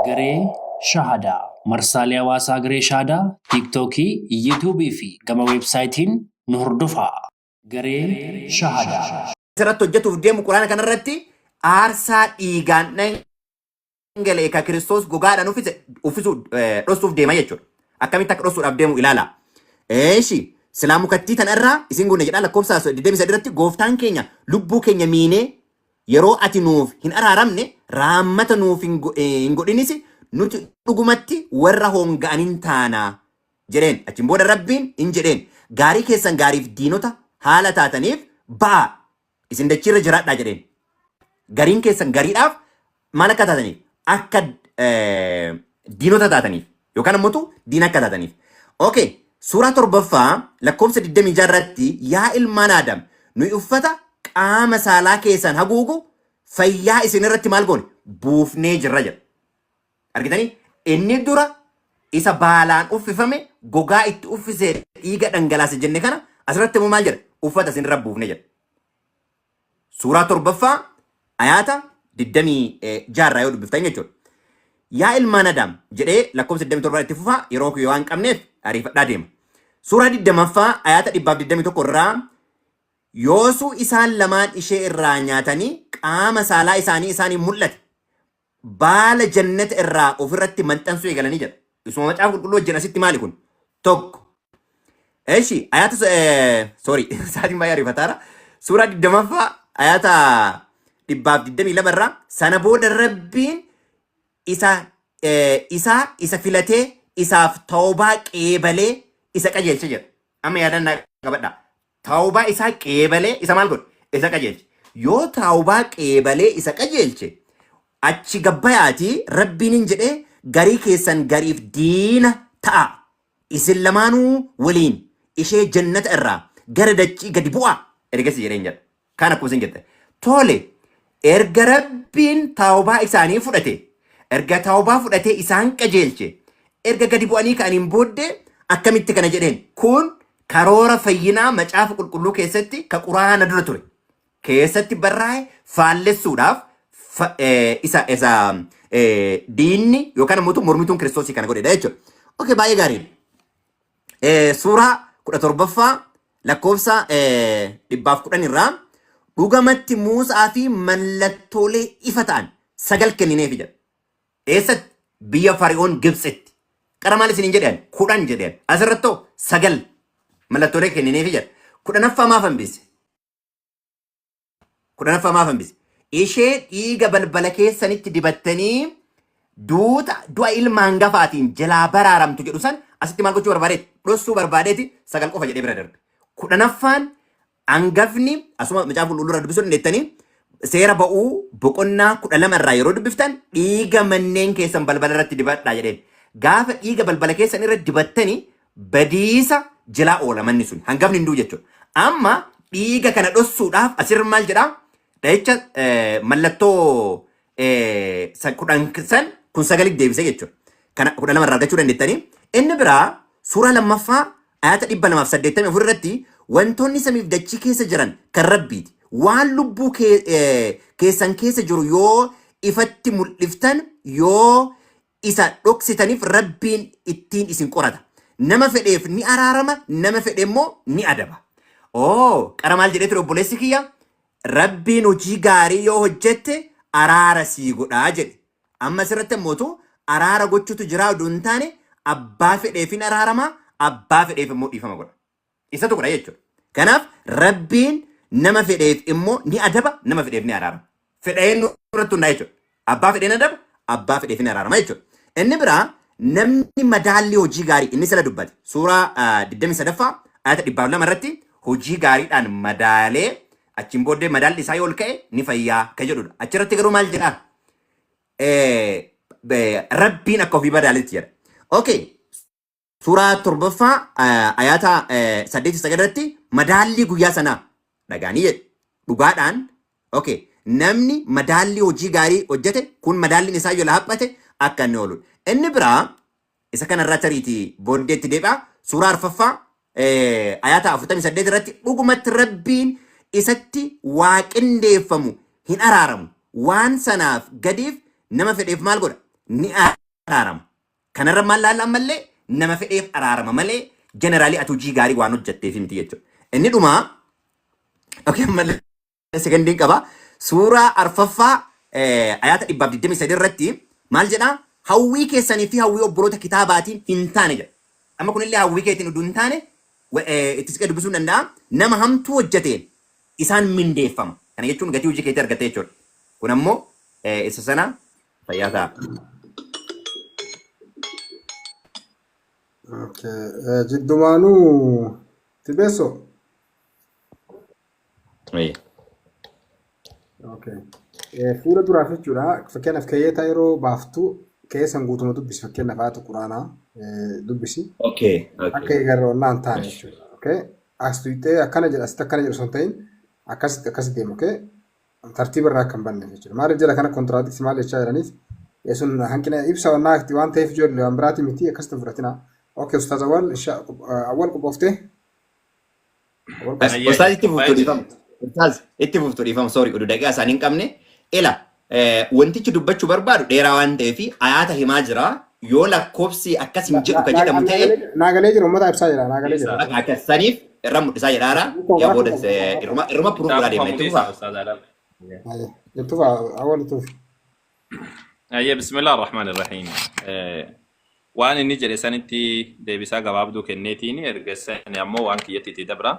Garee Shahadaa. Marsaalee hawaasaa Garee Shahadaa, Tiiktookii, Yuutuubii fi gama weebsaayitiin nu hordofaa. Garee Shahadaa. Irratti hojjetuuf deemu quraana kanarratti aarsaa dhiigaan dhangala'e ka Kiristoos gogaadhaan uffise uffisuu dhossuuf deema jechuudha. Akkamitti akka dhossuudhaaf deemu ilaala. Eeshi silaa mukattii tana irraa isin gunne jedha lakkoofsa 23 irratti gooftaan keenya lubbuu keenya miinee yeroo ati nuuf hin araaramne raammata nuuf hin godhinis nuti dhugumatti warra honga'anin taana jedheen. Achiin booda Rabbiin hin jedheen gaarii keessan gaariif diinota haala taataniif ba'a isin dachiirra jiraadhaa jedheen. Gariin keessan gariidhaaf maal akka taataniif akka diinota taataniif yookaan ammoo diina akka taataniif. Okay, suuraa torbaffaa lakkoofsa 26 irratti yaa ilmaan Aadam nuyi uffata qaama saalaa keessan haguugu fayyaa isin irratti maal goone buufnee jirra jedha. Argitanii inni dura isa baalaan uffifame gogaa itti uffisee dhiiga dhangalaase jenne kana asirratti immoo maal jedha uffata isin irra buufnee jedha. Suuraa torbaffaa ayaata 26 irraa yoo dubbiftan jechuudha. Yaa ilmaan Adaam jedhee lakkoofsa 27 itti fufaa yeroo kiyya waan qabneef ariifadhaa deema. Suuraa 20ffaa ayaata 121 irraa yoosuu isaan lamaan ishee irraa nyaatanii qaama saalaa isaanii isaanii mul'ate baala jannata irraa ofirratti maxxansuu eegalanii jedha. Isuma macaafa qulqulluu wajjin asitti maali kun? Tokko. Eshi ayaata sorry sa'aatiin baay'ee ariifataara. Suuraa 20ffaa ayaata 122 irraa sana booda Rabbiin isa isaa isa filatee isaaf tawbaa qeebalee isa qajeelche jedha. Amma yaadannaa qabadha. Tawbaa isaa qeebalee isa maal godhe? Isa qajeelche. Yoo tawbaa qeebalee isa qajeelche achi gabbayaatii Rabbiin hin jedhee garii keessan gariif diina ta'a. Isin lamaanuu waliin ishee jannata irraa gara dachii gadi bu'aa. Ergasii jedheen jedha. Kaan akkuma isin jette. Tole erga Rabbiin tawbaa isaanii fudhate erga tawbaa fudhatee isaan qajeelche erga gadi bu'anii ka'aniin booddee akkamitti kana jedheen kun karoora fayyinaa macaafa qulqulluu keessatti ka quraana dura ture keessatti barraa'e faallessuudhaaf isa isa diinni yookaan immoo mormituun kiristoosii kana godhedha jechuudha. Okay, baay'ee gaariidha. Suuraa 17ffaa lakkoofsa 110 irraa dhugamatti Muusaa fi mallattoolee ifa ta'an sagal kennineefi jedha. Eessatti? Biyya Fari'oon Gibxitti. Qara maal isiniin jedhan? 10 jedhan. Asirrattoo sagal mallattoolee kennineefi jedha. 10ffaa maaf hambise? 10ffaa maaf hambise? Ishee dhiiga balbala keessanitti dibattanii duuta du'a ilma hangafaatiin jalaa baraaramtu jedhu san asitti maal gochuu barbaadeeti? Dhossuu barbaadeeti sagal qofa jedhee bira darbe. 10ffaan hangafni asuma macaafa qulqulluu irraa dubbisuu dandeettanii seera ba'uu boqonnaa 12 irraa yeroo dubbiftan dhiiga manneen keessan balbala irratti dibadhaa jedheen. Gaafa dhiiga balbala keessan irra dibattanii badiisa jalaa oola manni sun hangafni hin du'u jechuudha. Amma dhiiga kana dhossuudhaaf asirra maal jedhaa? Dhahicha mallattoo 10 san kun sagalitti deebisee jechuudha. Kana 12 irraa argachuu dandeettanii. Inni biraa suuraa lammaffaa ayata 284 irratti wantoonni samiif dachii keessa jiran kan Rabbiiti. Waan lubbuu keessan keessa jiru yoo ifatti mul'iftan yoo isa dhoksitaniif Rabbiin ittiin isin qorata. Nama fedheef ni araarama, nama fedhe immoo ni adaba. Oo, qara maal jedhee ture obboleessi kiyya? Rabbiin hojii gaarii yoo hojjette araara sii godhaa jedhe. Amma asirratti ammootu araara gochuutu jiraa oduu hin taane abbaa fedheef hin araarama, abbaa fedheef immoo dhiifama godha. Isatu godha jechuudha. Kanaaf Rabbiin nama fedheef immoo ni adaba, nama fedheef ni araarama. Fedha eenyu irratti hundaa'a jechuudha. Abbaa fedheen adaba, abbaa fedheef ni araarama jechuudha. Inni biraa namni madaallii hojii gaarii inni sila dubbate suuraa 23ffaa ayata 102 irratti hojii gaariidhaan madaalee achiin booddee madaalli isaa yoo ol ka'e ni fayyaa ka jedhudha. Achirratti garuu maal jedhaa? Rabbiin akka ofii madaaletti jedha. Okay. Suuraa torbaffaa ayaata 8-9 irratti madaallii guyyaa sanaa dhagaanii jedhe. Dhugaadhaan okay namni madaallii hojii gaarii hojjete kun madaalliin isaa yoo haphate akka inni ooludha. Inni biraa isa kanarraa tariitii booddeetti deebi'a. Suuraa arfaffaa ayaata 48 irratti dhugumatti Rabbiin isatti waa qindeeffamu hin araaramu. Waan sanaaf gadiif nama fedheef maal godha? ni araarama. Kanarra maal laalla ammallee nama fedheef araarama malee generally ati hojii gaarii waan hojjetteef miti jechuudha. Inni dhumaa, okay, ammallee sekondiin qaba. Suuraa arfaffaa ayaata 123 irratti maal jedhaa? Hawwii keessanii fi hawwii obboloota kitaabaatiin hin taane jedha. Amma kunillee hawwii keetiin utuu hin taane itti siqee dubbisuu hin danda'a. Nama hamtuu hojjeteen isaan mindeeffama. Kana jechuun gatii hojii keetii argatte jechuudha. Kun ammoo isa sana fayyaa ta'a. Okay. Jiddumaanuu Tibeessoo. Okay. Fuula duraaf jechuudha. Fakkeenyaaf keeyyataa yeroo baaftu keessan guutuma dubbisi. Fakkeenyaaf ayata quraanaa dubbisi. Akka eegarra onnaa hin taane jechuudha. Okay. As tuqxee akkana jedha asitti akkana jedhu osoo hin ta'in akkasitti akkasitti deema. Okay. Tartiiba irraa akka hin banne jechuudha. Maaliif jala kana contradict maal jechaa jiraniif sun hanqina ibsa onnaa waan ta'eef ijoollee waan biraati miti akkasitti hin fudhatina. Okay, Ustaaz Awwal Awwal qophooftee? Awwal qophooftee? Ayyee, Ustaaz itti fuftu qophaa'ee jira. dhiifama. Ustaaz itti fuftu dhiifama. Sorry, oduu daqiiqaa isaanii hin qabne. Ila wantichi dubbachuu barbaadu dheeraa waan ta'eef ayaata himaa jira. Yoo lakkoofsi akkas hin jedhu ka jedhamu ta'e Naagalee jira uummata ibsaa jira naagalee jira. bakka akkas saniif irra mul'isaa jedhaara. Yaa booda irruma proof Kitaaba godhaa deemna. Itti fufamuu fufaa. dhiisaa Ustaaz Adam. Jettufa awwal tuuf. Ayyee, bismillah ar-Rahmaan ar-Rahiim. Waan inni jedhe sanitti deebisaa gabaabduu kenneetiin erga sani ammoo waan kiyyatti itti dabra.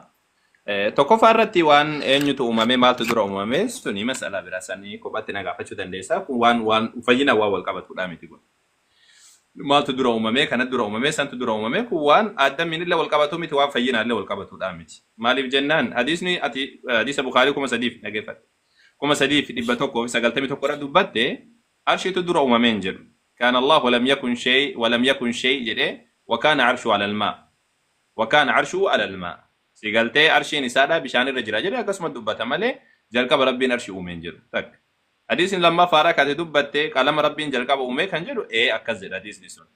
Tokkoffaa irratti waan eenyutu uumame, maaltu dura uumame, suni mas'alaa biraa sanii kophatti na gaafachuu dandeessa. Kun waan fayyina waan wal qabatudha miti kun. Maaltu dura uumame, kana dura uumame, santu dura uumame, kun waan addamiin illee wal qabatu miti, waan fayyinaa illee wal qabatudha miti. Maaliif jennaan hadiisni ati hadiisa Bukaarii 3000 dhageeffatte. 3191 irra dubbatte arshiitu dura uumame hin jedhu. Kaana Allahu lam yakun shay wa lam yakun shay jedhee wa kaana arshu alal maa. Wa kaana arshu alal maa. Si galtee arshiin isaadha bishaan irra jira jedhee akkasuma dubbata malee jalqaba Rabbiin arshii uume hin jedhu. Takka. Hadiisni lammaffaadha kate dubbatte qalama Rabbiin jalqaba uume kan jedhu ee akkas jedha hadiisni sun.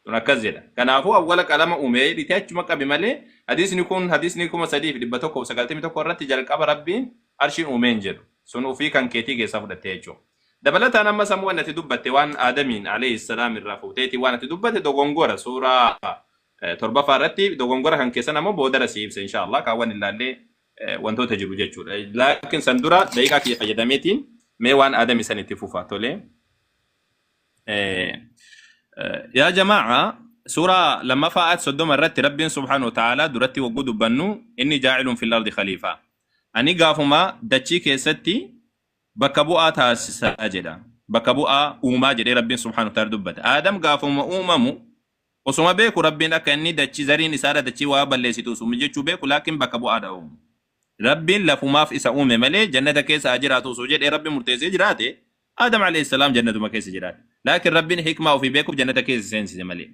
Sun akkas jedha. Kanaafuu awwala qalama uume jedhitee achuma qabi malee hadiisni kun hadiisni 3191 irratti jalqaba Rabbiin arshiin uume hin jedhu. Sun ofii kan keetii keessaa fudhattee jechuudha. Dabalataan amma sammuu ati dubbatte waan Aadamiin alayhi salaam irraa fuuteeti waan ati dubbatte dogongora suuraa torbaffaa irratti dogongora kan keessan ammoo boodara si ibsa insha Allah kaawwan ilaallee wantoota jiru jechuudha. Laakiin san dura daqiiqaa kiyya fayyadameetiin mee waan Aadami san itti fufa tolee. Yaa jamaa'a, suuraa lammaffaa ayat 30 irratti Rabbiin subhaanahu wa ta'aalaa duratti wagguu dubbannu inni jaacilun fil ardi khaliifaa. Ani gaafuma dachii keessatti bakka bu'aa taasisaa jedha. Bakka bu'aa uumaa jedhee Rabbiin subhaanahu wa ta'aalaa dubbate. Aadam gaafuma uumamu osuma beeku Rabbiin akka inni dachii zariin isaadha dachii waa balleessitu osuma jechuu beeku laakiin bakka bu'aadha uumu. Rabbiin lafumaaf isa uume malee jannata keessa haa jiraatu osoo jedhee Rabbi murteessee jiraate Aadam alayhi salaam jannatuma keessa jiraate. Laakiin Rabbiin hikmaa ofii beekuuf jannata keessa seensise malee.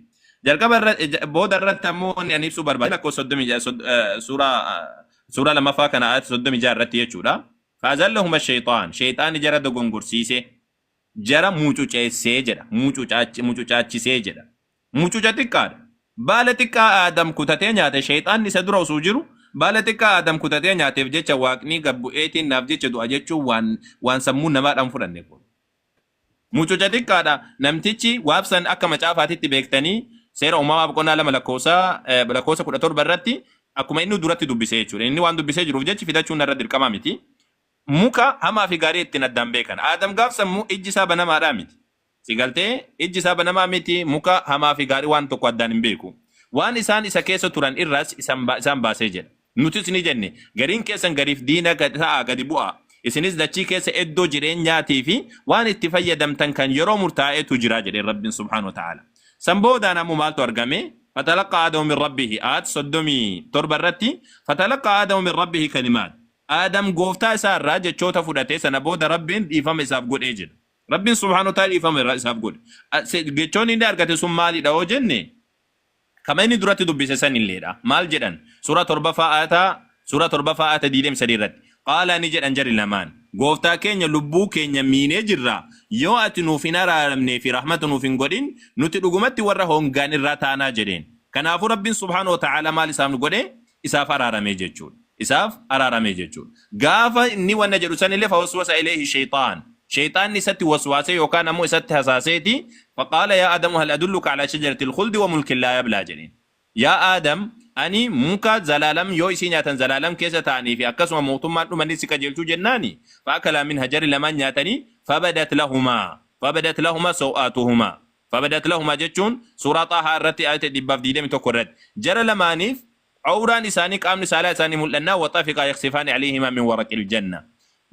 Jalqaba irra booda irratti ammoo wanni ani ibsuu barbaade lakkoofsa 36 suuraa lammaffaa kana ayata 36 irratti jechuudha. Fa'azallahuma shayxaan shayxaanni jara dogongorsiise jara mucuceessee jedha mucucaachisee jedha. Mucuca xiqqaadha. Baala xiqqaa Aadam kutatee nyaate shayxaanni isa dura osoo jiru baala xiqqaa Aadam kutatee nyaateef jecha waaqni gad bu'eetiin naaf jecha du'a jechuun waan sammuun namaadhaan fudhanne kun. Mucuca xiqqaadha. Namtichi waabsan akka macaafaatitti beektanii seera uumamaa boqonnaa 2 lakkoofsa 17 irratti akkuma inni duratti dubbise jechuudha. Inni waan dubbisee jiruuf jechi fidachuun narra dirqama miti. Muka hamaa fi gaarii ittiin addaan beekan. Aadam gaaf sammuu ijji isaa banamaadhaa miti. Si galtee ijji isaa banamaa miti muka hamaa fi gaarii waan tokko addaan hin beeku. Waan isaan isa keessa turan irraas isaan baasee jedha. Nutis ni jenne gariin keessan gariif diina ta'aa gadi bu'aa. Isinis dachii keessa iddoo jireenyaatii fi waan itti fayyadamtan kan yeroo murtaa'etu jira jedheen Rabbiin subhaanahu wa ta'ala. San boodaan ammoo maaltu argame? Fatalaqqa Aadamu min Rabbihi aayat 37 irratti fatalaqqa Aadamu min Rabbihi kalimaat. Aadam gooftaa isaa irraa jechoota fudhate sana booda Rabbiin dhiifama isaaf godhee jedha. Rabbiin subhaanahu wa ta'ala dhiifama irraa isaaf godhe. Jechoonni inni argate sun maalidha yoo jenne kama inni duratti dubbise san illeedha. Maal jedhan? Suuraa torbaffaa ayata suuraa torbaffaa ayata 23 irratti. Qaalaa ni jedhan jarri lamaan. Gooftaa keenya lubbuu keenya miinee jirra. Yoo ati nuuf hin araaramnee fi rahmata nuuf hin godhin nuti dhugumatti warra hongaan irraa taanaa jedheen. Kanaafuu Rabbiin subhaanahu wa ta'ala maal isaaf godhe? Isaaf araaramee jechuudha. Isaaf araaramee jechuudha. Gaafa inni wanna jedhu sanillee fawaswasa ilayhi shayxaan. Sheyxaanni isatti waswaasee yookaan ammoo isatti hasaaseeti faqaala yaa Aadamu hal adulluka alaa shajaratil khuldi wa mulkin laa yablaa jedheen. Yaa Aadam ani muka zalaalam yoo isii nyaatan zalaalam keessa ta'anii fi akkasuma mootummaan dhumanni si qajeelchuu jennaani fa'akalaa minha jarri lamaan nyaatanii fabadat lahumaa fabadat lahumaa saw'aatuhumaa fabadat lahumaa jechuun suuraa Xaahaa irratti ayata 121 irratti jara lamaaniif Awraan isaanii, qaamni saalaa isaanii mul'annaa, waxafiqaa yaksifaani alayhimaa min waraqil janna.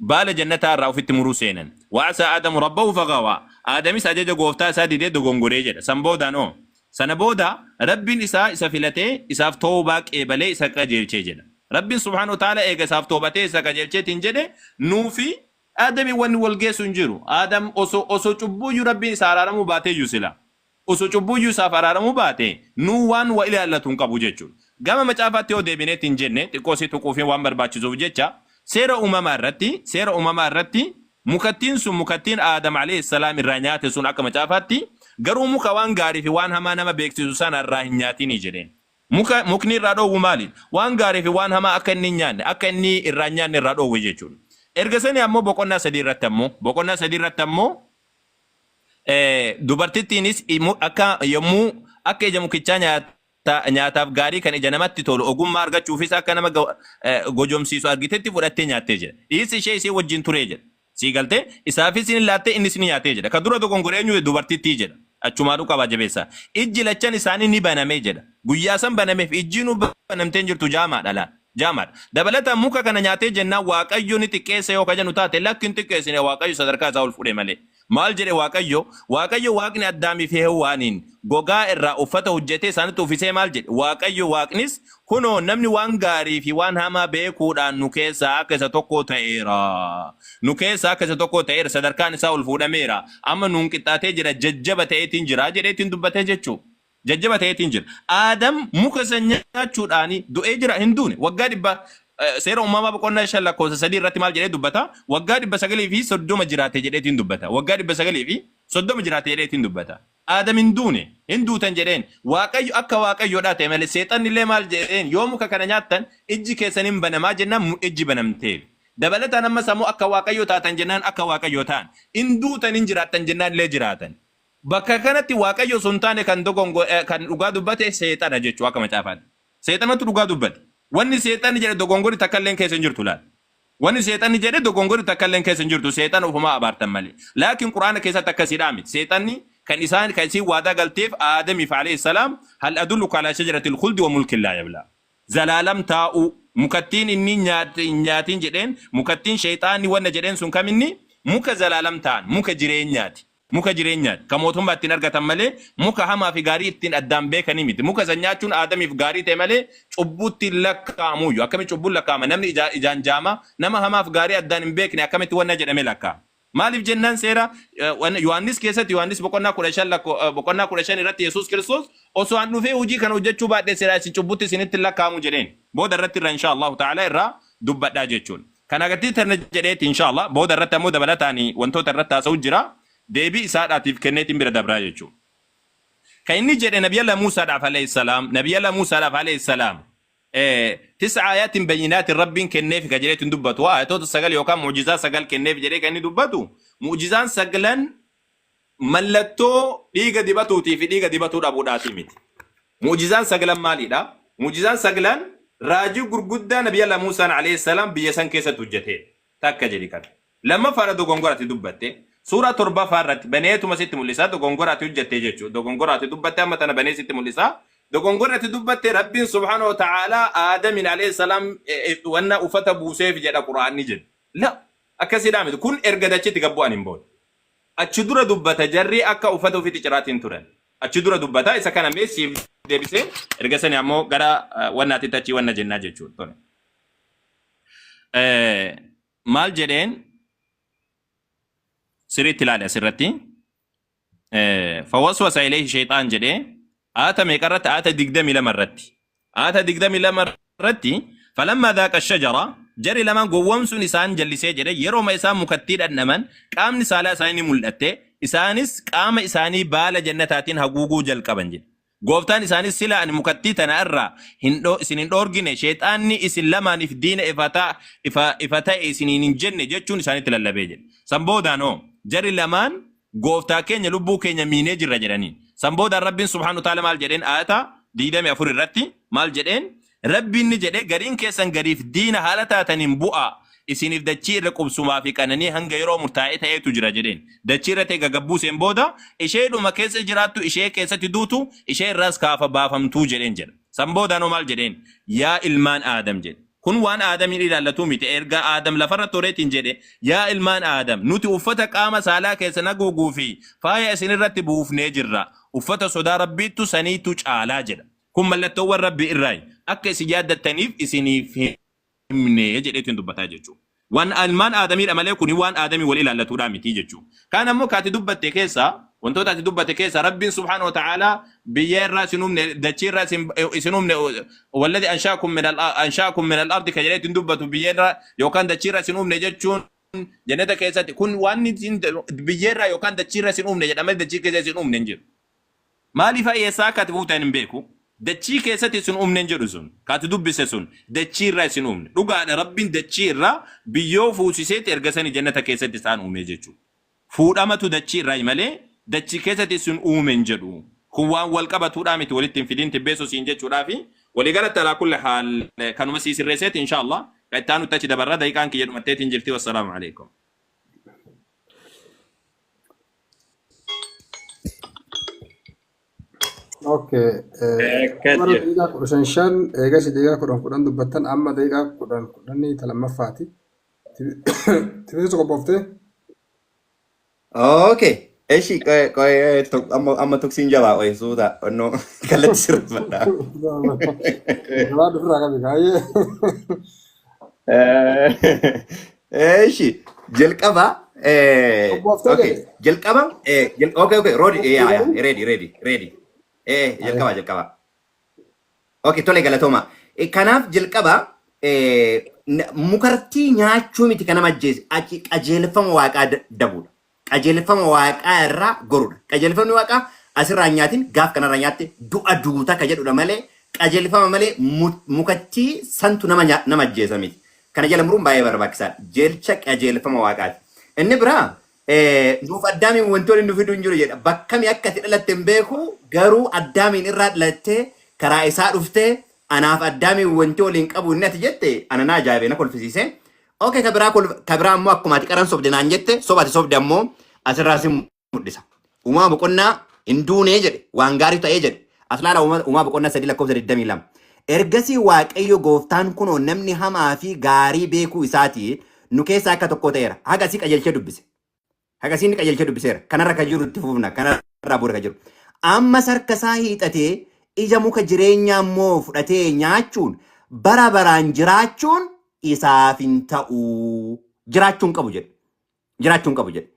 Baala jannataa irraa ofitti muruu seenan. Wa'asaa Aadamu rabbahu fagawaa. Aadamis ajaja gooftaa isaa didee dogongoree jedha. San boodaan hoo? Sana booda Rabbiin isaa isa filatee isaaf tawbaa qeebalee isa qajeelchee jedha. Rabbiin subhaanahu wa ta'aala eega isaaf tawbatee isa qajeelcheetiin jedhe nuufi Aadamiin wanni wal geessu hin jiru. Aadam osoo osoo cubbuuyyuu Rabbiin isaa araaramuu baateeyyu sila. Osoo cubbuuyyuu isaaf araaramuu baate nuu waan wa ilaallatu hin qabu jechuudha. Gama macaafaatti yoo deebineetti hin jenne xiqqoo isii tuquufiin waan barbaachisuuf jecha seera uumamaa irratti seera uumamaa irratti mukattiin sun mukattiin Aadam alayhi salaam irraa nyaate sun akka macaafaatti garuu muka waan gaarii fi waan hamaa nama beeksisu sana irraa hin nyaatinii jedheen. Muka mukni irraa dhoowwu maali? Waan gaarii fi waan hamaa akka inni hin nyaanne akka inni irraa hin nyaanne irraa dhoowwe jechuudha. Erga sanii ammoo boqonnaa 3 irratti ammoo boqonnaa 3 irratti ammoo Dubartittiinis akka yommuu akka ija mukichaa nyaataaf gaarii kan ija namatti tolu ogummaa argachuufis akka nama gojomsiisu argitetti fudhattee nyaattee jedha. Dhiirsi ishee ishee wajjin turee jedha. Sii galtee isaafis ni laattee innis ni nyaatee jedha. Ka dura dogongore eenyu dubartittii jedha. Achumaanuu qabaa jabeessaa. Ijji lachan isaanii ni banamee jedha. Guyyaa san banameef ijjiinuu banamtee hin jirtu jaamaadha laal. Jaamaadha. Dabalataan muka kana nyaatee jennaan Waaqayyo ni xiqqeessa yoo ka jennu taate lakki hin xiqqeessine Waaqayyo sadarkaa isaa ol fuudhe malee. Maal jedhe Waaqayyo? Waaqayyo Waaqni Addaamii fi Hewwaaniin gogaa irraa uffata hojjetee isaanitti uffisee maal jedhe? Waaqayyo Waaqnis, Kunoo, namni waan gaarii fi waan hamaa beekuudhaan nu keessaa akka isa tokkoo ta'eera. Nu keessaa akka isa tokkoo ta'eera, sadarkaan isaa ol fuudhameera, amma nuun qixxaatee jira, jajjaba ta'eetiin jira jedheetiin dubbatee jechuu. Jajjaba ta'eetiin jira. Aadam muka san nyaachuudhaan du'ee jira hin duune. Waggaa dhibba seera uumamaa boqonnaa 5 lakkoofsa 3 irratti maal jedhee dubbata? Waggaa 930 jiraate jedheetiin dubbata. Waggaa 930 jiraate jedheetiin dubbata. Aadam hin duune. Hin duutan jedheen. Waaqayyo akka Waaqayyoodhaa ta'e malee seexanni illee maal jedheen yoo muka kana nyaattan ijji keessan hin banamaa jennaan ijji banamteef. Dabalataan ammas ammoo akka Waaqayyoo taatan jennaan akka Waaqayyoo ta'an. Hin duutan hin jiraattan jennaan illee jiraatan. Bakka kanatti Waaqayyo osoo hin taane kan dogongo kan dhugaa dubbate seexana jechuu akka macaafaatti. Seexanatu dhugaa dubbate. Wanni seexanni jedhe dogongorri takka illeen keessa hin jirtu laal. Wanni seexanni jedhe dogongorri takka illeen keessa hin jirtu seexana ofumaa abaartan malee. Laakiin Qur'aana keessatti akkasiidhaa miti. Seexanni kan isaan kan isiin waadaa galteef Aadamiif alayhi salaam hal adulluka alaa shajaratil khuldi wa mulkin laa yablaa. Zalaalam taa'uu mukattiin inni hin nyaatin jedheen mukattiin sheyxaanni wanna jedheen sun kaminni muka zalaalam ta'an muka jireenyaati. Muka jireenyaati. Ka mootummaa ittiin argatan malee muka hamaa fi gaarii ittiin addaan beekanii miti. Muka san nyaachuun Aadamiif gaarii ta'e malee cubbuutti hin lakkaa'amuuyyu. Akkamitti cubbuun lakkaa'ama? Namni ijaa, ijaan jaamaa, nama hamaaf gaarii addaan hin beekne akkamitti wanna jedhamee lakkaa'ama? Maaliif jennaan seera Yohaannis keessatti Yohaannis boqonnaa 15 lakko, boqonnaa 15 irratti Yesuus Kiristoos osoo an dhufee hojii kana hojjechuu baadhee silaa isin cubbutti isinitti hin lakkaa'amu jedheen. Booda irratti irra inshaa Allahu ta'ala irraa dubbadhaa jechuudha. Kana gatti tana jedheeti inshaa Allah booda irratti ammoo dabalataan wantoota irratti haasa'u jira deebii isaadhaatiif kenneetiin bira dabraa jechuudha. Kan inni jedhe Nabiyallah Muusaadhaaf alayhi salaam Nabiyallah Muusaadhaaf alayhi salaam tis'a ayatin bayyinaatin Rabbiin kenneef ka jedheetiin dubbatu ayatoota sagal yookaan mu'jizaa sagal kenneef jedhee kan inni dubbatu mu'jizaan saglan mallattoo dhiiga dibatuutii fi dhiiga dibatuu dhabuudhaatii miti. Mu'jizaan saglan maalidha? Mu'jizaan saglan raajii gurguddaa Nabiyallah Muusaan alayhi salaam biyya san keessatti hojjeteedha. Takka jedhi kana. Lammaffaadha dogongora ati dubbatte. Suuraa torbaffaa irratti baneetuma sitti mul'isa dogongora ati hojjette jechuudha. Dogongora ati dubbatte amma tana banee sitti mul'isa. Dogongorri ati dubbatte Rabbiin subhaanahu wa ta'aalaa Aadamin alayhi salaam wanna uffata buuseef jedha Qur'aanni jedha. La akkasiidhaa miti. Kun erga dachitti gad bu'aniin booda. Achi dura dubbata jarri akka uffata ofiitti ciraatiin turan. Achi dura dubbata isa kana mee siif deebisee erga sani ammoo gara wannaatitti achii wanna jennaa jechuudha. Tole. Maal jedheen sirriitti ilaali asirratti. Fawaswasa ilayhi shayxaan jedhee aata meeqa irratti aata 22 irratti aata 22 irratti falammaa dhaaqa shajara jarri lamaan gowwoomsuun isaan jallisee jedhe yerooma isaan mukattii dhandhaman qaamni saalaa isaanii ni mul'atte isaanis qaama isaanii baala jannataatiin haguuguu jalqaban jedhe Gooftaan isaaniis sila ani mukattii tana irraa hin isin hin dhoorgine sheexaanni isin lamaaniif diina ifa ifa ta'e isiniin hin jenne jechuun isaanitti lallabee jedhe. San boodaan hoo? Jarri lamaan gooftaa keenya lubbuu keenya miinee jirra jedhaniin. San boodaan Rabbiin subhaanahu wa ta'ala maal jedheen aayata 24 irratti maal jedheen? Rabbiin ni jedhe gariin keessan gariif diina haala taataniin bu'aa isiniif dachii irra qubsumaa fi qananii hanga yeroo murtaa'e ta'etu jira jedheen. Dachii irra ta'e gagabbuuseen booda isheedhuma keessa jiraattu ishee keessatti duutu ishee irraas kaafa baafamtuu jedheen jedha. San boodaanoo maal jedheen? Yaa ilmaan Aadam jedhe. Kun waan Aadamiin ilaallatuu miti. Erga Aadam lafarra tureetiin jedhe, yaa ilmaan Aadam, nuti uffata qaama saalaa keessan haguuguu fi faaya isin irratti buufnee jirra. Uffata sodaa Rabbiittu saniitu caalaa jedha. Kun mallattoowwan Rabbii irraayi. Akka isin yaaddattaniif isiniif himne jedheetiin dubbataa jechuudha. Waan ilmaan Aadamiidha malee kuni waan Aadamii wal ilaallatuudhaa miti jechuudha. Kaan ammoo ka ati dubbatte keessa wantoota ati dubbatte keessa Rabbiin subhaanahu wa ta'aalaa biyya irraa isin uumne dachii irraa isin uumne walladhi anshaakum min al-ardi ka jedheetiin dubbatu biyya irraa yookaan dachii irraa isin uumne jechuun jannata keessatti kun waan isin biyya irraa yookaan dachii irraa isin uumne jedha malee dachii keessa isin uumne hin jiru. Maaliif eessaa akka ati fuutan hin beeku. Dachii keessatti isin uumne hin jedhu sun. Ka ati dubbise sun dachii irraa isin uumne. Dhugaadha Rabbiin dachii irraa biyyoo fuusiseeti erga sanii jannata keessatti isaan uumee jechuudha. Fuudhamatu dachii irraayi malee dachii keessatti isin uume hin jedhu. Kun waan wal qabatuudhaa miti walitti hin fidin tibbeessoo siin jechuudhaafi walii galatti alaa kulli haal kanuma sii sirreesseeti inshaa Allah ka itti aanutti achi dabarra daqiiqaan kiyya dhumatteetiin jirti wassalaamu alaikum. Okay. Akkas Bara jedhu. daqiiqaa 15 5 eegas daqiiqaa 10 10 dubbattan amma daqiiqaa 10 10 ta lammaffaati. Tibeessu qophooftee? Okay. Eshi qoy qoy amma tuksiin jabaa qoy suuta onnoo kallatti sirriffadha. Jabaa dhufirraa qabi baay'ee. Eshi jalqaba Qophooftee okay jedhe. Jalqaba okay okay roodi yaa yaa ready ready ready jalqaba jalqaba. Okay, tole galatooma. Kanaaf jalqaba mukartii nyaachuu miti kan nama ajjeese achi qajeelfama waaqaa dabuudha. Qajeelfama waaqaa irraa goruudha. Qajeelfamni waaqaa asirraa hin nyaatin gaaf kanarraa nyaatte du'a duuta ka jedhudha malee qajeelfama malee mukattii santu nama ajjeesa miti. Kana jala muruun baay'ee barbaachisaadha. Jeelcha qajeelfama waaqaati. Inni biraa nuuf Addaamiin wantoonni nu fidu hin jiru jedha. Bakkami akka ati dhalatte hin beeku garuu Addaamiin irraa dhalattee karaa isaa dhuftee anaaf Addaamiin wanti waliin qabu inni ati jette ana na ajaa'ibe na kolfisiise. Okay ka biraa ka biraa ammoo akkuma ati qaran sobde naan jette soba ati sobde ammoo asirraa si mul'isa. Uumaa boqonnaa hin duunee jedhe waan gaarii ta'ee jedhe. As laala Uumaa boqonnaa 3 lakkoofsa 22. Ergasii Waaqayyo gooftaan kunoo namni hamaa fi gaarii beekuu isaatiin nu keessaa akka tokkoo ta'eera. Haga asii qajeelchee dubbise. Haga asii inni qajeelchee dubbiseera. Kanarra kan jiru itti fufna. Kanarraa booda kan jiru. Ammas harka isaa hiixatee ija muka jireenyaa immoo fudhatee nyaachuun bara baraan jiraachuun isaaf hin ta'u. Jiraachuu hin qabu jedhe. Jiraachuu hin qabu jedhe.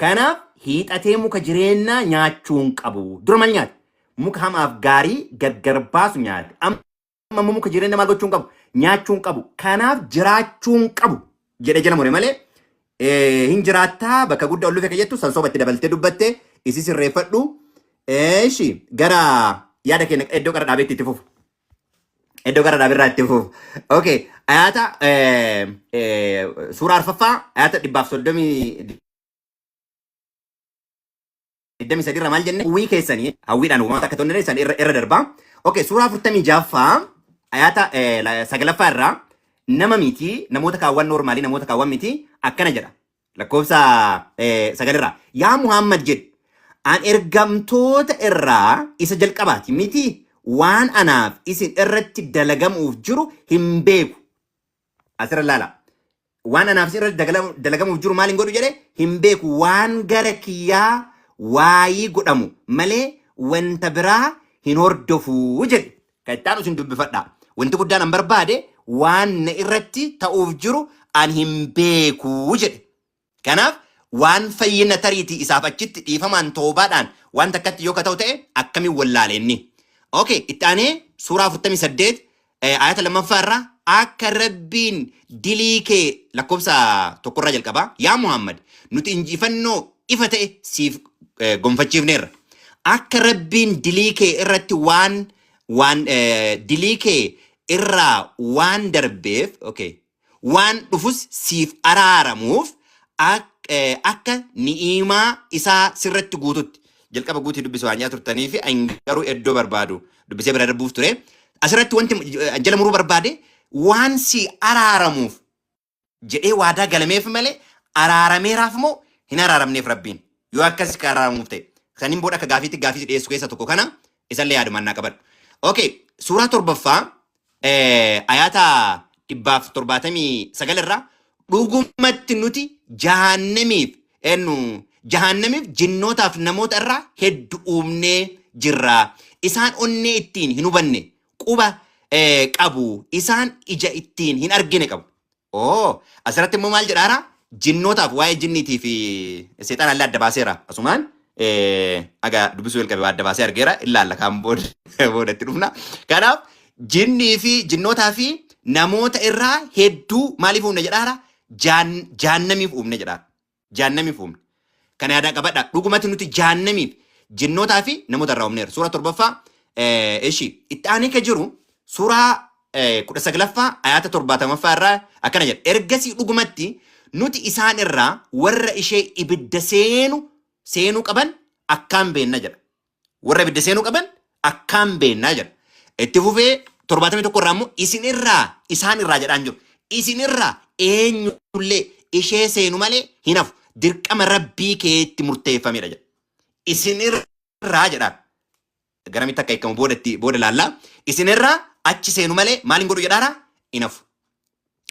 Kanaaf hiixatee muka jireennaa nyaachuu hin qabu. Dura maal nyaate? Muka hamaaf gaarii gargar baasu nyaate. Amma immoo muka jireenya maal gochuu hin qabu? Nyaachuu hin qabu. Kanaaf jiraachuu hin qabu jedhee jala mure malee hin jiraattaa bakka guddaa ol dhufe kan jettu san soba itti dabaltee dubbatte isi sirreeffadhu. Eeshi gara yaada keenya iddoo gara dhaabeetti itti fufu. Iddoo gara dhaabirraa itti fufu. Okay. Ayaata suuraa arfaffaa ayaata 123 irra maal jenne hawwii keessanii hawwiidhaan uummata akka ta'u isaan irra darbaa. Okay, suuraa 46ffaa ayaata sagalaffaa irraa nama miti namoota kaawwan noormaalii namoota kaawwan miti akkana jedha. Lakkoofsa sagalirraa yaa Muhammad jedhi an ergamtoota irraa isa jalqabaati miti waan anaaf isin irratti dalagamuuf jiru hin beeku. Asirra ilaala. Waan anaaf isin irratti dalagamuuf jiru maal hin godhu jedhe hin beeku waan gara kiyyaa waayii godhamu malee wanta biraa hin hordofu jedhe. Kan itti aanu isin dubbifadha. Wanti guddaan an barbaade waan na irratti ta'uuf jiru an hin beeku jedhe. Kanaaf waan fayyina tariitii isaaf achitti dhiifamaan toobaadhaan waan takkatti yoo ka ta'u ta'e akkamiin wallaale inni. Okay, itti aanee suuraa 48 ayata lammaffaa irraa akka Rabbiin dilii kee lakkoofsa tokkorraa jalqabaa yaa Muhammad nuti injifannoo ifa ta'e siif gonfachiifneerra. Akka Rabbiin dilii kee irratti waan dilii kee irraa waan darbeef okay, waan dhufus siif araaramuuf Akka ni'iimaa isaa sirratti guututti jalqaba guutii dubbisu waan turtanii fi an garuu iddoo barbaadu dubbisee bira darbuuf ture. Asirratti wanti jala muruu barbaade, waan si araaramuuf jedhee waadaa galameef malee araarameeraaf moo hin araaramneef Rabbiin? Yoo akkas ka araaramuuf ta'e, saniin booda akka gaafiitti gaafii dhiyeessu keessa tokko kana isallee yaadumannaa qabadhu. Okay, suuraa 7ffaa ayaata 179 irraa, dhugumatti nuti jahannamiif eenyu jahannamiif jinnootaaf namoota irraa hedduu uumnee jirra. Isaan onnee ittiin hin hubanne quba qabu, isaan ija ittiin hin argine qabu. Oo, asirratti immoo maal jedhaara? Jinnootaaf waa'ee jinniitii fi seexanaallee adda baaseera. Asumaan aga dubbisuu jalqabe adda baasee argeera. Ilaalla, kaan booda boodatti dhufna. Kanaaf jinnii fi jinnootaa fi namoota irraa hedduu maaliif uumne jedhaara? Jahannamiif uumne jedhaara. Jahannamiif uumne. Kana yaadaa qabadha. Dhugumatti nuti jahannamiif jinnootaa fi namoota irraa uumneera. Suura 7ffaa ishi itti aanee ka jiru suuraa 19ffaa ayaata 70ffaa irraa akkana jedha. Ergasii dhugumatti nuti isaan irraa warra ishee ibidda seenu seenuu qaban akkaan beenna jedha. Warra ibidda seenuu qaban akkaan beennaa jedha. Itti fufee 71 irraa immoo isin irraa, isaan irraa jedhaan jiru. Isin irraa eenyullee ishee seenu malee hin hafu. Dirqama Rabbii keetti murteeffamedha jedha. Isin irraa jedhaan. Garamitti akka hiikamu boodatti booda laallaa. Isin irraa achi seenu malee maal hin godhu jedhaara? Hin hafu.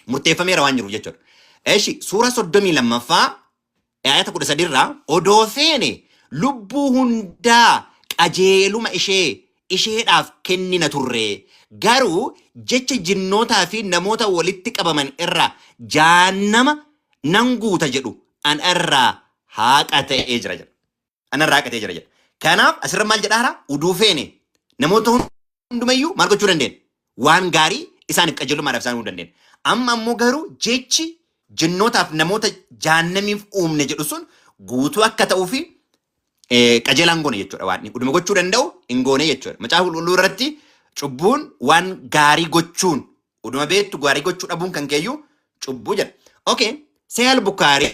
Murteeffameera waan jiruuf jechuudha. Eshi, suura 32ffaa ayata 13 irraa, odoo feene lubbuu hundaa qajeeluma ishee isheedhaaf kennina turre, garuu jecha jinnootaa fi namoota walitti qabaman irraa jahannama nan guuta jedhu an irraa haaqa ta'ee jira jedha. Ana irraa haaqa ta'ee jira jedha. Kanaaf asirra maal jedhaara? Uduu feene namoota hundumayyuu maal gochuu dandeenya? Waan gaarii isaaniif qajeelummaadhaaf isaan uumuu dandeenya. Amma ammoo garuu jechi jinnootaaf namoota jahannamiif uumne jedhu sun guutuu akka ta'uu fi qajeelaan goone jechuudha. Waan dhuma gochuu danda'u hin goone jechuudha. Macaafa Qulqulluu irratti cubbuun waan gaarii gochuun uduma beektu gaarii gochuu dhabuun kan keeyyuu cubbuu jedha. Okay, Sahih Bukaarii